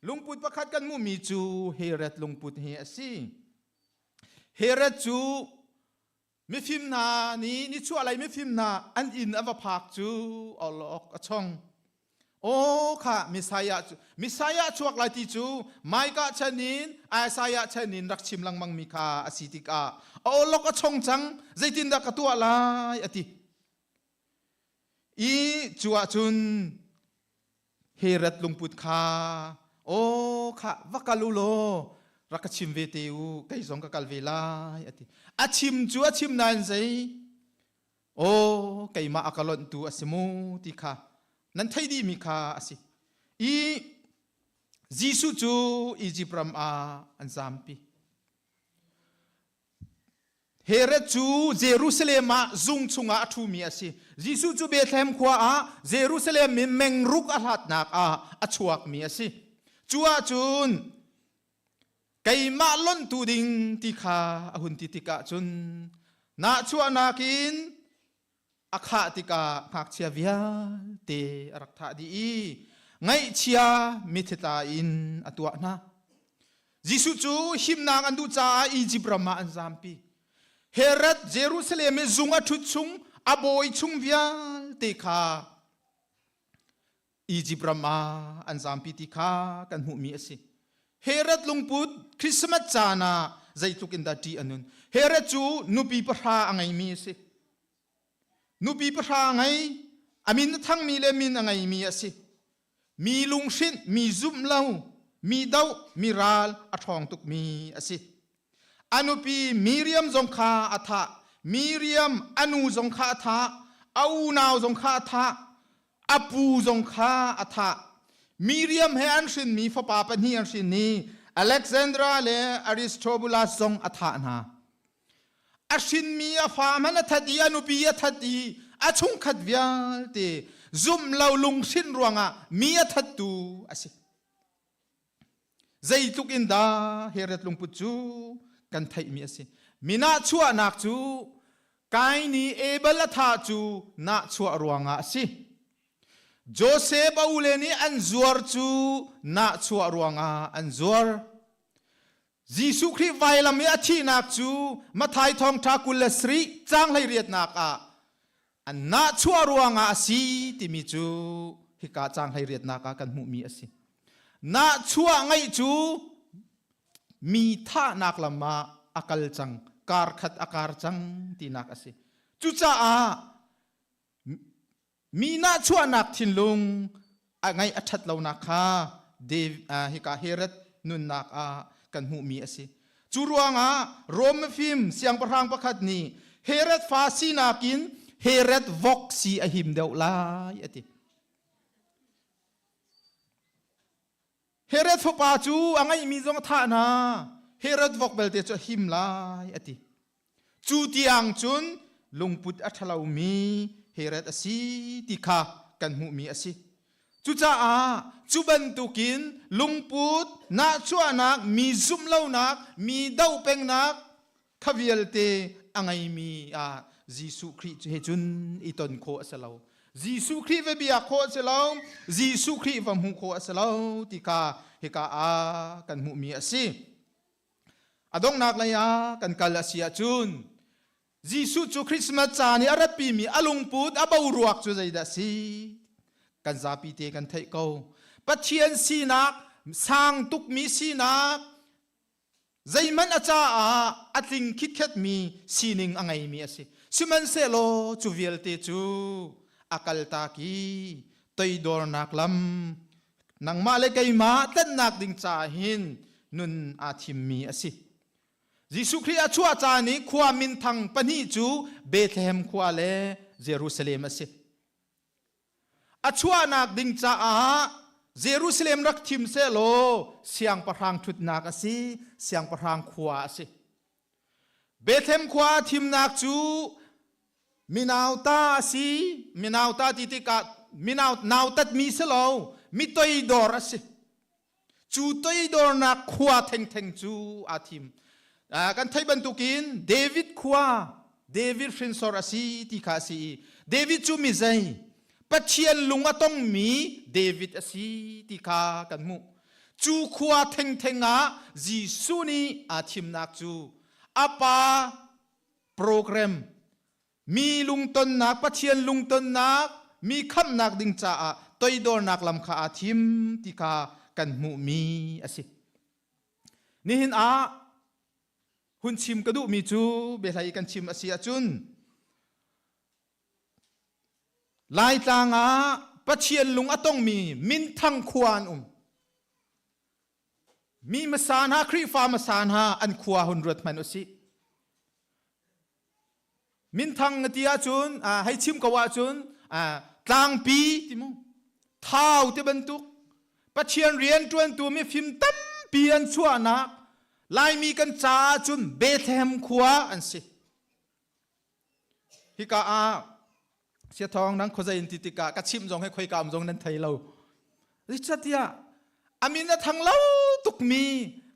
lungput pakhat kan hmuhmi cu Herod lungput hi a si Herod cu mifim hna nih nichuahlei mifim hna an inn a va phak cu awlok a chong Aw kha Messiah cu Messiah chuak lai ti cu Micah chan in Isaiah chan in rak chim lengmang mi kha a si tikah a awlok a chong cang zeitindah ka tuah lai a ti i cu ahcun Herod lungput kha aw kha va kal u law rak ka chim ve te u kei zong ka kal ve lai a ti a chim cu a chim nain zei Aw keimah a ka lonhtu a si mu ti kha nan theih dihmi kha a si. I Jesuh cu Izipt ram ah an zampi. Herod cu Jerusalem ah zung chungah a ṭhumi a si. Jesuh cu Bethlehem khua ah Jerusalem in mengruk a hlatnak ah a chuakmi a si. Cu ahcun keimah lonhtu ding ti kha a hun ti tikah cun nahchuahnak in a khah tikah ngakchia vialte a rak thah dih i ngaihchia mithitla in a tuah hna. Jesuh cu himnak an duh caah Izipt ram ah an zampi. Herod Jerusalem i zung a ṭhut chung a bawi chung vialte kha Izipt ram ah an zampi ti kha kan hmuhmi a si. Herod lungput Christmas caan ah zeitluk in dah ṭih a nun. Herod cu nupi pahra a ngeimi a si. Nupi pahra a ngei, a min a thangmi le min a ngeimi a si. Mi lunghrinh, mi zumh lo, mi doh, mi ral a ṭhawng tukmi a si. A nupi Miriam zong kha a thah. Miriam a nu zong kha a thah. A unau zong kha a thah. A pu zong kha a thah. Miriam he an hrinmi fapa pahnih an hrin i Alexandra le Aristobulus zong a thah hna. A hrinmi a fa hmanh a that i a nupi a that i a chungkhat vialte zumh lo lunghrinh ruangah mi a thattu a si. Zeitluk in dah Herod lungput cu kan theihmi a si. Mi nahchuahnak cu Kain i Abel a thah cu nahchuah ruangah a si. Josef a ule nih an zuar cu nahchuah ruangah an zuar. Jesuh Khrih vailam i a thihnak cu Matthai thawngṭha 27 caang 18 ah an nahchuah ruangah a si timi cu hika caang 18 ah kan hmuhmi a si. Nahchuah ngeih cu mi thahnak lam ah a kal cang, kar khat a kar cang tinak a si. Cucaah mi nahchuahnak thinlung a ngaih a ṭhat lonak kha hika Herod nunnak ah kan hmuhmi a si. Cu ruangah Rom mifim siangpahrang pakhat nih Herod fa sinak in Herod vok si a him deuh lai a ti. Herod fapa cu a ngeihmi zong a thah hna. Herod vok belte cu a him lai a ti. Cu tiang cun lungput a ṭhalomi Herod a si ti kha kan hmuhmi a si. Cucaah cu bantukin lungput, nahchuahnak, mi zumh lonak, mi doh pengnak kha vialte a ngeimi ah Jesuh Khrih he cun i ton khawh a si lo. Jesuh Khrih va biak khawh a si lo. Jesuh Khrih va hmuh khawh a si lo ti kha hika ah kan hmuhmi a si. A donghnak lei ah kan kal a si ahcun Jesuh cu Christmas caan i a ratpimi a lungput a boruak cu zeidah a si? Kan zapi te kan theih ko. Pathian sinak, sang tukmi sinak, zeihmanh a caah a tling khitkhetmi sining a ngeimi a si. Sihmanhsehlaw cu vialte cu a kaltak i toidornak lam nangmah le keimah tlanhnak ding caah hin nun aa thimmi a si. Jesuh Khrih a chuah caan i khua minthang pahnih cu Bethlehem khua le Jerusalem a si. A chuahnak ding caah Jerusalem rak thim sehlaw siangpahrang ṭhutnak a si, siangpahrang khua a si. Bethlehem khua a thimnak cu minauta a si, minauta ti tikah minau nautatmi si lo, mi toidor a si. Cu toidornak khua thengtheng cu aa thim. Kan theih bantukin David khua, David hrinsor a si ti kha a si i David cu mi zei? Pathian lung a tongmi David a si ti kha kan hmuh. Cu khua thengtheng ah Jesuh nih aa thimnak cu a pa program mi lungtonnak Pathian lungtonnak mi khamhnak ding caah toidornak lam kha aa thim ti kha kan hmuhmi a si. Nihin ah hun chim ka duhmi cu biahlei kan chim a si ahcun Laitlang ah Pathian lung a tongmi minthang khua an um. Mi hmasa hna Khrihfa hmasa hna an khua hun ruat hmanh usih. Minthang na ti ahcun hei chim ko ahcun tlangpi ti mu thau ti bantuk Pathian rian ṭuantu mifim tampi an chuahnak Laimi kan caah cun Bethlehem khua an si. Hika ah siathawng nang khuazei in ti tikah ka chimh zong hi khoika um zong nan thei lo. Zeicahtiah a min a thang lo tukmi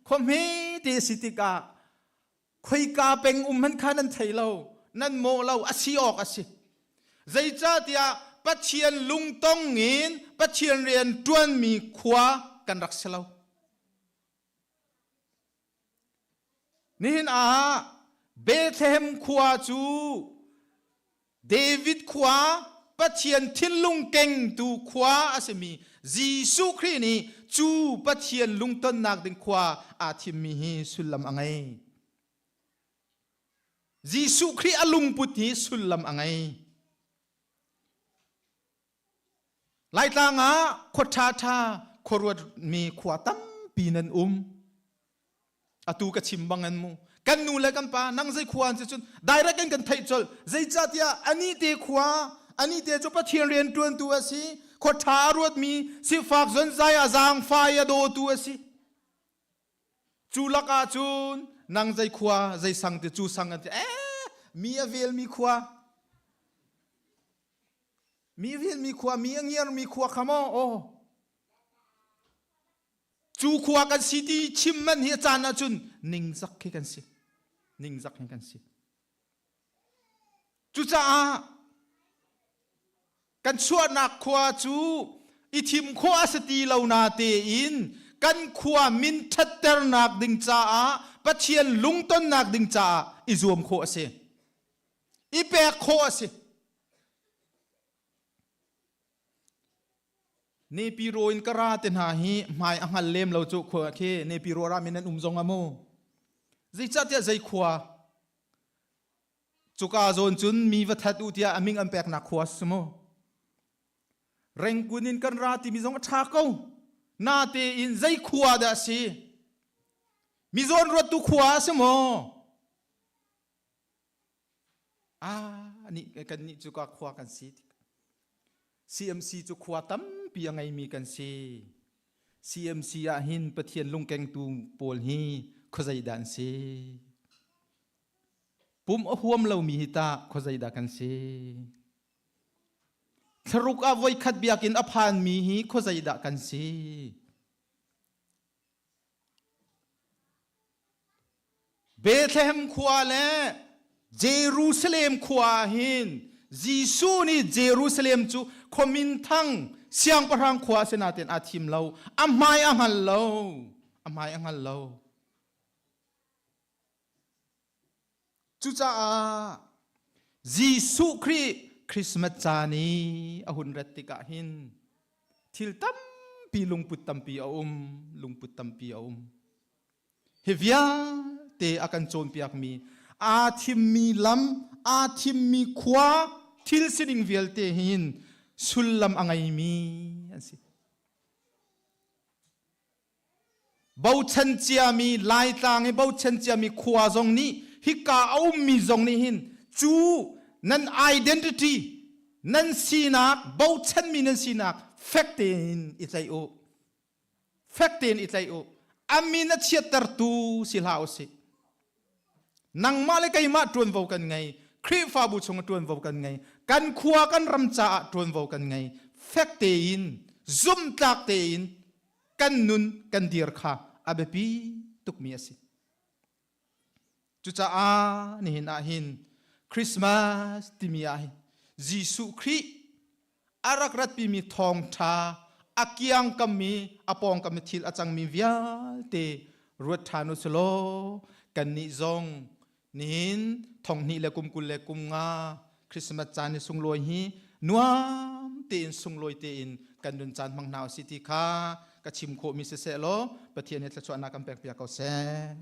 khua hme te si tikah khoika peng um hmanh kha nan thei lo nan mawh lo a si awk a si zeicahtiah Pathian lungtong in Pathian rian ṭuanmi khua kan rak si lo nihin ah Bethlehem khua cu David khua Pathian thinlung kengtu khua a simi Jesuh Khrih nih cu Pathian lungtonnak ding khua aa thimmi hi sullam a ngei. Jesuh Khrih a lungput hi sullam a ngei. Laitlang ah khua ṭhaṭha khuaruatmi khua tampi nan um. Atu ka chim bang an mu. Kan nu le kan pa nang zei khua an si cun direct in kan theih colh. Zeicahtiah ani te khua ani te cu Pathian rian ṭuantu a si. Khua ṭha a ruatmi sifak zonzai a zaangfai a dawtu a si. Cu lakah cun nang zei khua zei sang ti cu sang an ti eh mi a velmi khua mi a velmi khua mi a ngiarmi khua kha maw aw Cu khua kan si ti chim man hi a caan ahcun ningzak khi kan si. Ningzak hi kan si. Cucaah kan chuahnak khua cu i thim khawh a si ti lo na tein kan khua min ṭhatternak ding caah Pathian lungtonnak ding caah i zuam khawh a si. I pek khawh a si. Nepiro in ka ra te hna hi hmai a hngal lem lo cu khua khi Nepiro ram in an um zong a mu. Zeicahtiah zei khua cuka zawn cun mi va that u tiah a ming an peknak khua si mu. Rengkun in kan ra timi zong a ṭha ko. Natein zei khua dah si? Mi zawn ruattu khua a si maw? Ah, nih kan nih cu ka khua kan si. CMC cu khua tampi a ngeimi kan si. CMC ah hin Pathian lungkengtu pawl hi khuazei dah an si? Pum a huam lomi hi tah khuazei dah kan si? Thlaruk ah voikhat biakinn a phanmi hi khuazei dah kan si? Bethlehem khua le Jerusalem khua ah hin Jesuh nih Jerusalem cu khua minthang siangpahrang khua a si nain aa thim lo. A hmai a hngal lo. A hmai a hngal lo. Cucaah Jesuh Khrih Christmas caan i a hun rat tikah hin thil tampi lungput tampi a um, lungput tampi a um. Hi vialte a kan cawnpiakmi. Aa thimmi lam, aa thimmi khua, thil sining vialte hin sullam a ngeimi an si. Bochan ciami Laitlang i bochan ciami khua zong nih hika a ummi zong nih hin cu nan identity nan sinak bochanmi nan sinak fek tein i tlaih u. Fek tein i tlaih u. A min a chiattertu si hlah u sih. Nangmah le keimah ṭuanvo kan ngei. Khrihfabu chung ṭuanvo kan ngei. Kan khua kan ram caah ṭuanvo kan ngei. Fek tein, zumhtlak tein kan nun kan dir kha a biapi tukmi a si. Cucaah nihin ah hin Christmas timi ah hin Jesuh Khrih a rak ratpimi thawngṭha a kiangkammi a pawngkam i thil a cangmi vialte ruat ṭhan u selaw kannih zong nihin thonghnih le kum 20 le kum nga Christmas caan i sunglawi hi nuam tein sunglawi tein kan nun caan hmang hna usih ti kha ka chim khawhmi siseh law Pathian he thluachuahnak kan pek piak ko seh.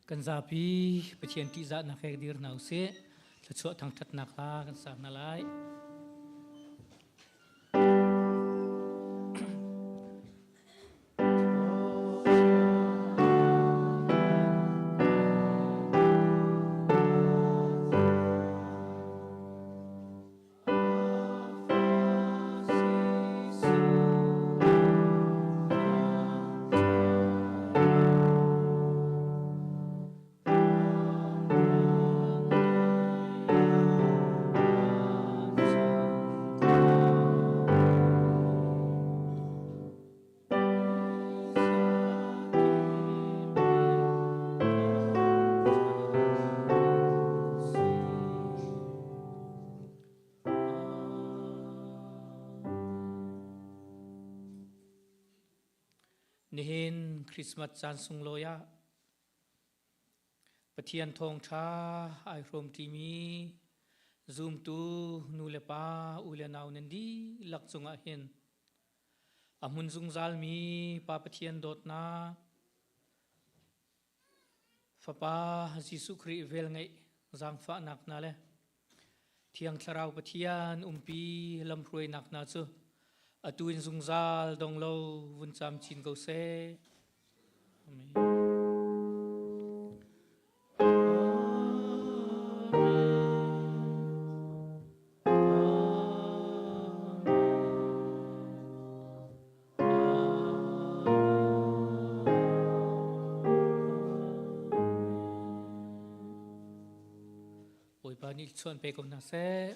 Kan zapi Pathian ṭihzahnak he dir hna usih. Thluachuah thangṭhatnak hla kan sa hna lai. Nihin Christmas caan sunglawi ah Pathian thawngṭha ai hrawm ṭimi zumtu nu le pa u le nau nan dihlak cungah hin a hmun zungzalmi Pa Pathian dawtnak Fapa Jesuh Khrih velngeih zaangfahnak hna le Thiang Thlarau Pathian umpi lamhruainak hna cu atu in zungzal dong lo vun cam chin ko seh. Amen. Bawipa nih chuan pe ko hna seh.